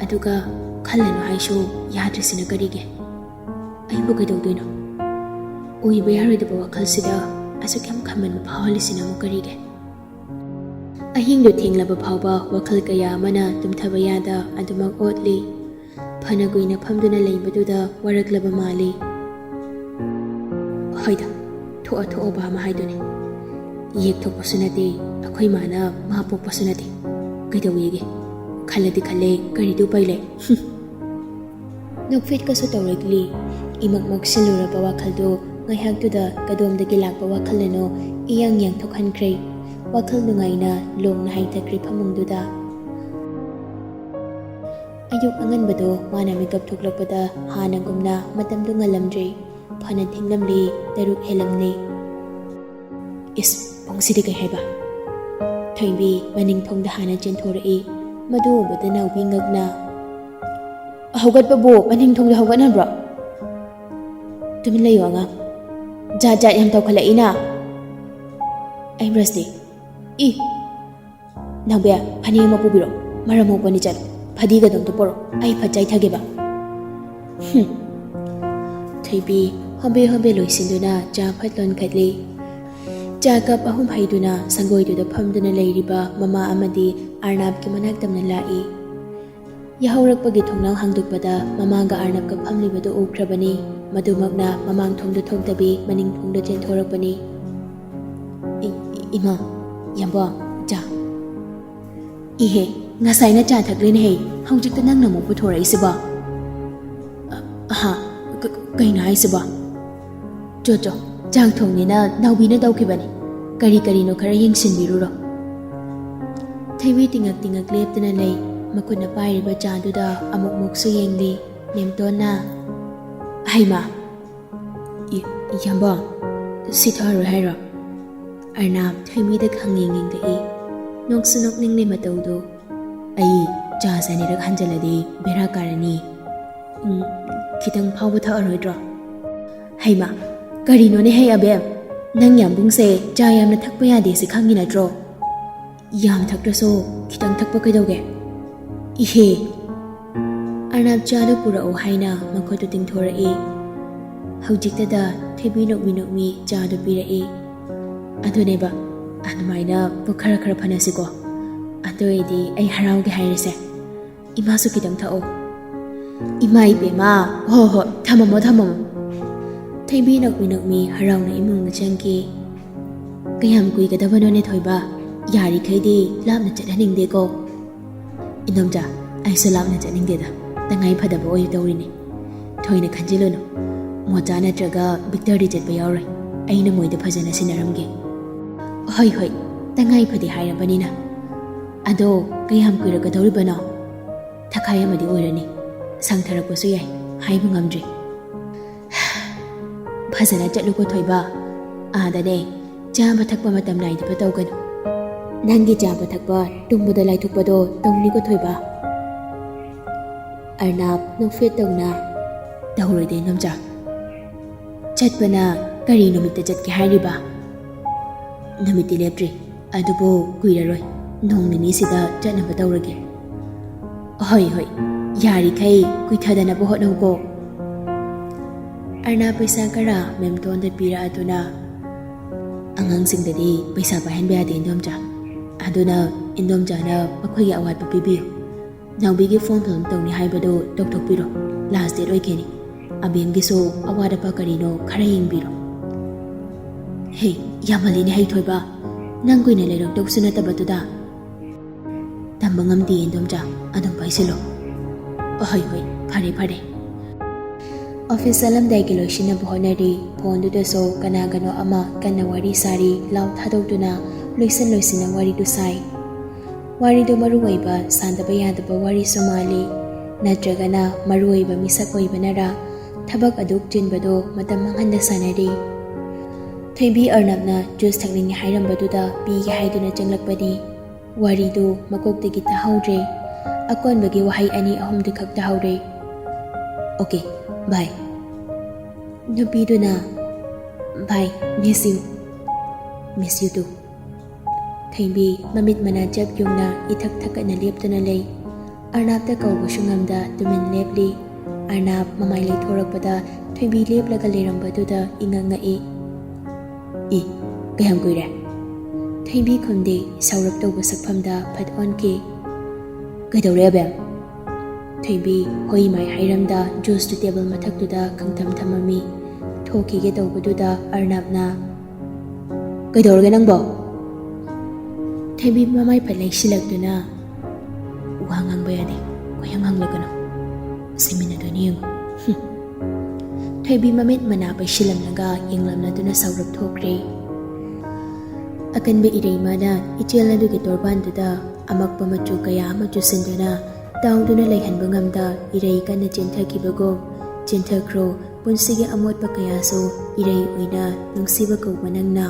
ꯑꯗꯨꯒ ꯈꯜꯂꯅꯨ ꯍꯥꯏꯁꯨ ꯌꯥꯗ꯭ꯔꯤꯁꯤꯅ ꯀꯔꯤꯒꯤ? ꯑꯩꯕꯨ ꯀꯩꯗꯧꯗꯣꯏꯅꯣ? ꯑꯣꯏꯕ ꯌꯥꯔꯣꯏꯗꯕ ꯋꯥꯈꯜꯁꯤꯗ ꯑꯁꯨꯛ ꯌꯥꯝ ꯈꯟꯃꯟꯕ ꯐꯥꯎꯍꯜꯂꯤꯁꯤꯅ ꯑꯃꯨꯛ ꯀꯔꯤꯒꯤ? ꯑꯍꯤꯡꯗꯨ ꯊꯦꯡꯂꯕ ꯐꯥꯎꯕ ꯋꯥꯈꯜ ꯀꯌꯥ ꯑꯃꯅ ꯇꯨꯝꯊꯕ ꯌꯥꯗ ꯑꯗꯨꯃꯛ ꯑꯣꯠꯂꯤ꯫ ꯐꯅ ꯀꯨꯏꯅ ꯐꯝꯗꯨꯅ ꯂꯩꯕꯗꯨꯗ ꯋꯥꯔꯛꯂꯕ ꯃꯥꯜꯂꯤ꯫ ꯍꯣꯏꯗ, ꯊꯣꯛꯑ ꯊꯣꯛꯑꯕ ꯑꯃ ꯍꯥꯏꯗꯨꯅꯤ꯫ ꯌꯦꯛ ꯊꯣꯛꯄꯁꯨ ꯅꯠꯇꯦ, ꯑꯩꯈꯣꯏ ꯃꯥꯅ ꯃꯥ ꯄꯣꯛꯄꯁꯨ ꯅꯠꯇꯦ꯫ ꯀꯩꯗꯧꯋꯦꯒꯦ? ꯈꯜꯂꯗꯤ ꯈꯜꯂꯦ, ꯀꯔꯤꯗꯤ ꯎꯄꯥꯏ ꯂꯩ? ꯍꯨꯝ꯫ ꯅꯣꯛꯐꯦꯠꯀꯁꯨ ꯇꯧꯔꯛꯂꯤ꯫ ꯏꯃꯛ ꯃꯛꯁꯤꯜꯂꯨꯔꯕ ꯋꯥꯈꯜꯗꯨ ꯉꯥꯏꯍꯥꯛꯇꯨꯗ ꯀꯗꯣꯝꯗꯒꯤ ꯂꯥꯛꯄ ꯋꯥꯈꯜꯅꯅꯣ ꯏꯌꯥꯡ ꯌꯥꯡꯊꯣꯛꯍꯟꯈ꯭ꯔꯦ꯫ ꯋꯥꯈꯜ ꯅꯨꯡꯉꯥꯏꯅ ꯂꯣꯡꯅ ꯍꯥꯏꯊꯈ꯭ꯔꯦ ꯐꯃꯨꯡꯗꯨꯗ꯫ ꯑꯌꯨꯛ ꯑꯉꯟꯕꯗꯣ ꯃꯥꯅ ꯃꯤꯀꯞ ꯊꯣꯛꯂꯛꯄꯗ ꯍꯥꯟꯅꯒꯨꯝꯅ ꯃꯇꯝꯗꯨ ꯉꯜꯂꯝꯗ꯭ꯔꯦ꯫ ꯐꯅ ꯊꯦꯡꯂꯝꯂꯤ, ꯇꯔꯨꯛ ꯍꯦꯜꯂꯝꯂꯤ꯫ ꯏꯁ, ꯄꯨꯡꯁꯤꯗꯤ ꯀꯩ ꯍꯥꯏꯕ? ꯊꯣꯏꯕꯤ ꯃꯅꯤꯡ ꯊꯣꯡꯗ ꯍꯥꯟꯅ ꯆꯦꯟꯊꯣꯔꯛꯏ꯫ ꯃꯗꯨ ꯎꯕꯗ ꯅꯥꯎꯕꯤ ꯉꯛꯅ, "ꯍꯧꯒꯠꯄꯕꯨ ꯃꯅꯤꯡ ꯊꯣꯡꯗ ꯍꯧꯒꯠꯅꯕ꯭ꯔꯣ? ꯇꯨꯃꯤꯟ ꯂꯩꯌꯨ ꯑꯉꯥꯡ꯫ ꯖꯥꯠ ꯖꯥꯠ ꯌꯥꯝ ꯇꯧꯈꯠꯂꯛꯏꯅ꯫ ꯑꯩ ꯕ꯭ꯔꯁꯇꯤ? ꯏ! ꯅꯥꯎꯕꯤ, ꯐꯅꯦꯛ ꯑꯃ ꯄꯨꯕꯤꯔꯣ꯫ ꯃꯔꯝ ꯃꯣꯛꯄꯅꯤ ꯆꯠꯂꯣ꯫ ꯐꯗꯤꯒꯗꯣ ꯑꯝꯇ ꯄꯣꯔꯛꯑꯣ꯫ ꯑꯩ ꯐꯠ ꯆꯥꯏꯊꯒꯦꯕ꯫" ꯍꯨꯝ꯫ ꯊꯣꯏꯕꯤ ꯍꯣꯕꯦ ꯍꯣꯕꯦ ꯂꯣꯏꯁꯤꯟꯗꯨꯅ ꯆꯥ ꯐꯠ ꯂꯣꯟꯈꯠꯂꯤ꯫ ꯆꯥ ꯀꯞ ꯑꯍꯨꯝ ꯍꯩꯗꯨꯅ ꯁꯪꯒꯣꯏꯗꯨꯗ ꯐꯝꯗꯨꯅ ꯂꯩꯔꯤꯕ ꯃꯃꯥ ꯑꯃꯗꯤ ꯑꯔꯅꯥꯞꯀꯤ ꯃꯅꯥꯛ ꯇꯝꯅ ꯂꯥꯛꯏ꯫ ꯌꯥꯍꯧꯔꯛꯄꯒꯤ ꯊꯣꯡꯅꯥꯎ ꯍꯥꯡꯗꯣꯛꯄꯗ ꯃꯃꯥꯒ ꯑꯔꯅꯕꯀ ꯐꯝꯂꯤꯕꯗꯨ ꯎꯈ꯭ꯔꯕꯅꯤ꯫ ꯃꯗꯨꯃꯛꯅ ꯃꯃꯥꯡ ꯊꯣꯡꯗ ꯊꯣꯛꯇꯕꯤ ꯃꯅꯤꯡ ꯊꯣꯡꯗ ꯆꯦꯟꯊꯣꯔꯛꯄꯅꯤ꯫ "ꯏ-, ꯏ-, ꯏꯃꯥ, ꯌꯥꯝꯕꯣ, ꯆꯥ꯫" "ꯏꯍꯦ, ꯉꯁꯥꯏꯅ ꯆꯥ ꯊꯛꯂꯦꯅꯦꯍꯦ, ꯍꯧꯖꯤꯛꯇ ꯅꯪꯅ ꯑꯃꯨꯛ ꯄꯨꯊꯣꯔꯛꯏꯁꯤꯕꯣ?" "ꯑ-, ꯑꯍꯥ, ꯀꯩꯅꯣ ꯍꯥꯏꯁꯤꯕꯣ? ꯆꯣ ꯆꯣ, ꯆꯥꯛ ꯊꯣꯡꯅꯤꯅ ꯅꯥꯎꯕꯤꯅ ꯇꯧꯈꯤꯕꯅꯤ꯫ ꯀꯔꯤ ꯀꯔꯤꯅꯣ ꯈꯔ ꯌꯦꯡꯁꯤꯟꯕꯤꯔꯨꯔꯣ꯫ ꯊꯣꯏꯕꯤ ꯇꯤꯉꯛ ꯇꯤꯉꯛ ꯂꯦꯞꯇꯨꯅ ꯂꯩ꯫ ꯃꯈꯨꯠꯅ ꯄꯥꯏꯔꯤꯕ ꯆꯥꯗꯨꯗ ꯑꯃꯨꯛ ꯃꯨꯛꯁꯨ ꯌꯦꯡꯂꯤ꯫ ꯃꯦꯝꯇꯣꯟꯅ, "ꯍꯩꯃꯥ, ꯏ-, ꯏꯌꯥꯝꯕ, ꯁꯤ ꯊꯛꯑꯔꯣꯏ ꯍꯥꯏꯔꯣ?" ꯑꯔꯅꯥꯞ ꯊꯣꯏꯕꯤꯗ ꯈꯪꯌꯦꯡ ꯌꯦꯡꯂꯛꯏ꯫ ꯅꯣꯛꯁꯨ ꯅꯣꯛꯅꯤꯡꯂꯦ ꯃꯇꯧꯗꯣ꯫ "ꯑꯩ ꯆꯥ ꯆꯥꯅꯤꯔꯛ ꯍꯟꯖꯜꯂꯗꯤ ꯕꯦꯔꯥ ꯀꯥꯔꯅꯤ꯫ ꯎꯝ, ꯈꯤꯇꯪ ꯐꯥꯎꯕ ꯊꯛꯑꯔꯣꯏꯗ꯭ꯔꯣ?" "ꯍꯩꯃꯥ, ꯀꯔꯤꯅꯣꯅꯦ ꯍꯩ ꯑꯕꯦꯝ? ꯅꯪ ꯌꯥꯝꯕꯨꯡꯁꯦ ꯆꯥ ꯌꯥꯝꯅ ꯊꯛꯄ ꯌꯥꯗꯦ ꯁꯤ ꯈꯪꯉꯤ ꯅꯠꯇ꯭ꯔꯣ? ꯌꯥꯝ ꯊꯛꯇ꯭ꯔꯁꯨ ꯈꯤꯇꯪ ꯊꯛꯄ ꯀꯩꯗꯧꯒꯦ? ꯏꯍꯦ!" ꯑꯔꯅꯥꯞ ꯆꯥꯗꯨ ꯄꯨꯔꯛꯎ ꯍꯥꯏꯅ ꯃꯈꯨꯠꯇꯨ ꯇꯤꯡꯊꯣꯔꯛꯏ꯫ ꯍꯧꯖꯤꯛꯇꯗ ꯊꯣꯏꯕꯤ ꯅꯣꯛꯃꯤ ꯅꯣꯛꯃꯤ ꯆꯥꯗꯨ ꯄꯤꯔꯛꯏ꯫ "ꯑꯗꯨꯅꯦꯕ, ꯑꯗꯨꯃꯥꯏꯅ ꯄꯨꯛ ꯈꯔ ꯈꯔ ꯐꯅꯁꯤꯀꯣ꯫ ꯑꯗꯨ ꯑꯣꯏꯔꯗꯤ ꯑꯩ ꯍꯔꯥꯎꯒꯦ ꯍꯥꯏꯔꯁꯦ꯫ ꯏꯃꯥꯁꯨ ꯈꯤꯇꯪ ꯊꯛꯑꯣ꯫" "ꯏꯃꯥ ꯏꯕꯦꯝꯃ, ꯍꯣ ꯍꯣ, ꯊꯝꯃꯝꯃꯣ, ꯊꯝꯃꯝꯃꯣ꯫" ꯊꯣꯏꯕꯤ ꯅꯣꯛꯃꯤ ꯅꯣꯛꯃꯤ ꯍꯔꯥꯎꯅ ꯏꯃꯨꯡꯗ ꯆꯪꯈꯤ꯫ "ꯀꯌꯥꯝ ꯀꯨꯏꯒꯗꯕꯅꯣꯅꯦ ꯊꯣꯏꯕ? ꯌꯥꯔꯤꯈꯩꯗꯤ ꯂꯥꯞꯅ ꯆꯠꯍꯟꯅꯤꯡꯗꯦꯀꯣ꯫" "ꯏꯟꯗꯣꯝꯆꯥ, ꯑꯩꯁꯨ ꯂꯥꯞꯅ ꯆꯠꯅꯤꯡꯗꯦꯗ, ꯇꯉꯥꯏ ꯐꯗꯕ ꯑꯣꯏ ꯇꯧꯔꯤꯅꯤ꯫ ꯊꯣꯏꯅ ꯈꯟꯖꯤꯜꯂꯨꯅꯨ, ꯃꯣꯆꯥ ꯅꯠꯇ꯭ꯔꯒ ꯕꯤꯛꯇꯔꯗꯤ ꯆꯠꯄ ꯌꯥꯎꯔꯣꯏ꯫ ꯑꯩꯅ ꯃꯣꯏꯗ ꯐꯖꯅ ꯁꯤꯟꯅꯔꯝꯒꯦ꯫" "ꯍꯣꯏ ꯍꯣꯏ, ꯇꯉꯥꯏ ꯐꯗꯦ ꯍꯥꯏꯔꯕꯅꯤꯅ꯫ ꯑꯗꯣ ꯀꯌꯥꯝ ꯀꯨꯏꯔꯛꯀꯗꯧꯔꯤꯕꯅꯣ?" "ꯊꯈꯥꯏ ꯑꯃꯗꯤ ꯑꯣꯏꯔꯅꯤ, ꯁꯪꯊꯔꯛꯄꯁꯨ ꯌꯥꯏ, ꯍꯥꯏꯕ ꯉꯝꯗ꯭ꯔꯤ꯫" "ꯐꯖꯅ ꯆꯠꯂꯨꯀꯣ ꯊꯣꯏꯕ꯫ ꯑꯥꯗꯅꯦ, ꯆꯥꯕ ꯊꯛꯄ ꯃꯇꯝ ꯅꯥꯏꯗꯕ ꯇꯧꯒꯅꯨ꯫ ꯅꯪꯒꯤ ꯆꯥꯕ ꯊꯛꯄ, ꯇꯨꯝꯕꯗ ꯂꯥꯏꯊꯣꯛꯄꯗꯣ ꯇꯧꯅꯤꯀꯣ ꯊꯣꯏꯕ꯫" ꯑꯔꯅꯥꯞ ꯅꯣꯛꯐꯦꯠ ꯇꯧꯅ, "ꯇꯧꯔꯣꯏꯗ ꯏꯟꯗꯣꯝꯆꯥ꯫ ꯆꯠꯄꯅ ꯀꯔꯤ ꯅꯨꯃꯤꯠꯇ ꯆꯠꯀꯦ ꯍꯥꯏꯔꯤꯕ?" "ꯅꯨꯃꯤꯠꯇꯤ ꯂꯦꯞꯇ꯭ꯔꯤ, ꯑꯗꯨꯕꯨ ꯀꯨꯏꯔꯔꯣꯏ, ꯅꯣꯡ ꯅꯤꯅꯤꯁꯤꯗ ꯆꯠꯅꯕ ꯇꯧꯔꯒꯦ꯫" "ꯍꯣꯏ ꯍꯣꯏ, ꯌꯥꯔꯤꯈꯩ ꯀꯨꯏꯊꯗꯅꯕ ꯍꯣꯠꯅꯧꯀꯣ꯫" ꯑꯔꯅꯥꯞ ꯄꯩꯁꯥ ꯈꯔ ꯃꯦꯝꯇꯣꯟꯗ ꯄꯤꯔꯛꯑꯗꯨꯅ, "ꯑꯉꯥꯡꯁꯤꯡꯗꯗꯤ ꯄꯩꯁꯥ ꯄꯥꯏꯍꯟꯕ ꯌꯥꯗꯦ ꯏꯟꯗꯣꯝꯆꯥ, ꯑꯗꯨꯅ ꯏꯟꯗꯣꯝꯆꯥꯅ ꯃꯈꯣꯏꯒꯤ ꯑꯋꯥꯠꯄ ꯄꯤꯕꯤꯌꯨ꯫ ꯅꯥꯎꯕꯤꯒꯤ ꯐꯣꯔꯝ ꯐꯤꯜ ꯑꯞ ꯇꯧꯅꯤ ꯍꯥꯏꯕꯗꯨ ꯇꯧꯊꯣꯛꯄꯤꯔꯣ, ꯂꯥꯁ ꯗꯦꯠ ꯑꯣꯏꯈꯤꯅꯤ꯫ ꯑꯕꯦꯝꯒꯤꯁꯨ ꯑꯋꯥꯠ ꯑꯄꯥ ꯀꯔꯤꯅꯣ ꯈꯔ ꯌꯦꯡꯕꯤꯔꯣ꯫" "ꯍꯦ, ꯌꯥꯝꯃꯜꯂꯤꯅꯦ ꯍꯩꯊꯣꯏꯕ, ꯅꯪ ꯀꯨꯏꯅ ꯂꯩꯔꯛꯇꯧꯁꯨ ꯅꯠꯇꯕꯗꯨꯗ꯫" "ꯇꯝꯕ ꯉꯝꯗꯦ ꯏꯟꯗꯣꯝꯆꯥ, ꯑꯗꯨꯝ ꯄꯥꯏꯁꯤꯜꯂꯣ꯫" "ꯍꯣꯏ ꯍꯣꯏ, ꯐꯔꯦ ꯐꯔꯦ꯫" ꯑꯣꯐꯤꯁ ꯆꯠꯂꯝꯗꯥꯏꯒꯤ ꯂꯣꯏꯁꯤꯟꯅꯕ ꯍꯣꯠꯅꯔꯤ꯫ ꯐꯣꯟꯗꯨꯗꯁꯨ ꯀꯅꯥꯒꯅꯣ ꯑꯃ ꯀꯟꯅ ꯋꯥꯔꯤ ꯁꯥꯔꯤ꯫ ꯂꯥꯎ ꯊꯥꯗꯣꯛꯇꯨꯅ ꯂꯣꯏꯁꯤꯟ ꯂꯣꯏꯁꯤꯟꯅ ꯋꯥꯔꯤꯗꯨ ꯁꯥꯏ꯫ ꯋꯥꯔꯤꯗꯨ ꯃꯔꯨ ꯑꯣꯏꯕ, ꯁꯥꯟꯗꯕ ꯌꯥꯗꯕ ꯋꯥꯔꯤꯁꯨ ꯃꯥꯜꯂꯤ꯫ ꯅꯠꯇ꯭ꯔꯒꯅ ꯃꯔꯨ ꯑꯣꯏꯕ ꯃꯤꯁꯛ ꯑꯣꯏꯕꯅꯔꯥ ꯊꯕꯛ ꯑꯗꯨꯛ ꯆꯤꯟꯕꯗꯨ ꯃꯇꯝ ꯃꯥꯡꯍꯟꯗ ꯁꯥꯟꯅꯔꯤ꯫ ꯊꯣꯏꯕꯤ ꯑꯔꯅꯕꯅ ꯖꯨꯁ ꯊꯛꯅꯤꯡꯉꯦ ꯍꯥꯏꯔꯝꯕꯗꯨꯗ ꯄꯤꯒꯦ ꯍꯥꯏꯗꯨꯅ ꯆꯪꯂꯛꯄꯅꯤ꯫ ꯋꯥꯔꯤꯗꯨ ꯃꯀꯣꯛꯇꯒꯤ ꯇꯥꯍꯧꯗ꯭ꯔꯦ꯫ ꯑꯀꯣꯟꯕꯒꯤ ꯋꯥꯍꯩ ꯑꯅꯤ ꯑꯍꯨꯝꯗꯨ ꯈꯛ ꯇꯥꯍꯧꯔꯦ꯫ "ꯑꯣꯀꯦ, ꯕꯥꯏ꯫" ꯅꯨꯄꯤꯗꯨꯅ, "ꯕꯥꯏ, miss you꯫ Miss you too꯫" ꯊꯣꯏꯕꯤ ꯃꯃꯤꯠ ꯃꯅꯥ ꯆꯞ ꯌꯨꯡꯅ ꯏꯊꯛ ꯊꯛꯀꯠꯅ ꯂꯦꯞꯇꯨꯅ ꯂꯩ꯫ ꯑꯔꯅꯕꯇ ꯀꯧꯕꯁꯨ ꯉꯝꯗ ꯇꯨꯃꯤꯟ ꯂꯦꯞꯂꯤ꯫ ꯑꯔꯅꯕ ꯃꯃꯥꯏ ꯂꯩꯊꯣꯔꯛꯄꯗ ꯊꯣꯏꯕꯤ ꯂꯦꯞꯂꯒ ꯂꯩꯔꯝꯕꯗꯨꯗ ꯏꯉꯛ ꯉꯛꯏ꯫ "ꯏ, ꯀꯌꯥꯝ ꯀꯨꯏꯔꯦ?" ꯊꯣꯏꯕꯤ ꯈꯨꯝꯗꯦ, ꯁꯥꯎꯔꯞ ꯇꯧꯕ ꯁꯛꯐꯝꯗ ꯐꯠ ꯑꯣꯟꯈꯤ꯫ "ꯀꯩꯗꯧꯔꯦ, ꯑꯕꯦꯝ?" ꯊꯣꯏꯕꯤ ꯍꯣꯏ ꯃꯥꯏ ꯍꯥꯏꯔꯝꯗ ꯖꯨꯁꯇꯨ ꯇꯦꯕꯜ ꯃꯊꯛꯇꯨꯗ ꯈꯪꯊꯝ ꯊꯝꯃꯝꯃꯤ꯫ ꯊꯣꯛꯈꯤꯒꯦ ꯇꯧꯕꯗꯨꯗ ꯑꯔꯅꯕꯅ, "ꯀꯩꯗꯧꯔꯒꯦ ꯅꯪꯕꯣ?" ꯊꯣꯏꯕꯤ ꯃꯃꯥꯏ ꯐꯠ ꯂꯩꯁꯤꯜꯂꯛꯇꯨꯅ, "ꯋꯥ ꯉꯥꯡꯕ ꯌꯥꯗꯦ, ꯀꯣꯏꯍꯪ ꯍꯪꯂꯛꯀꯅꯨ꯫ ꯁꯤꯃꯤꯟꯅꯗꯣꯏꯅꯤ ꯌꯦꯡꯉꯨ꯫" ꯍꯨꯝ꯫ ꯊꯣꯏꯕꯤ ꯃꯃꯤꯠ ꯃꯅꯥ ꯄꯩꯁꯤꯜꯂꯝꯂꯒ ꯌꯦꯡꯂꯝꯂꯗꯨꯅ ꯁꯥꯎꯔꯞ ꯊꯣꯛꯈ꯭ꯔꯦ꯫ ꯑꯀꯟꯕ ꯏꯔꯩꯃꯅ ꯏꯆꯦꯜ ꯑꯗꯨꯒꯤ ꯇꯣꯔꯕꯥꯟꯗꯨꯗ ꯑꯃꯛꯄ ꯃꯆꯨ ꯀꯌꯥ ꯑꯃ ꯆꯨꯁꯤꯟꯗꯨꯅ ꯇꯥꯎꯗꯨꯅ ꯂꯩꯍꯟꯕ ꯉꯝꯗ ꯏꯔꯩ ꯀꯟꯅ ꯆꯦꯟꯊꯈꯤꯕꯒꯨꯝ, "ꯆꯦꯟꯊꯈ꯭ꯔꯣ, ꯄꯨꯟꯁꯤꯒꯤ ꯑꯃꯣꯠꯄ ꯀꯌꯥꯁꯨ ꯏꯔꯩ ꯑꯣꯏꯅ ꯅꯨꯡꯁꯤꯕ ꯀꯧꯕ ꯅꯪꯅ꯫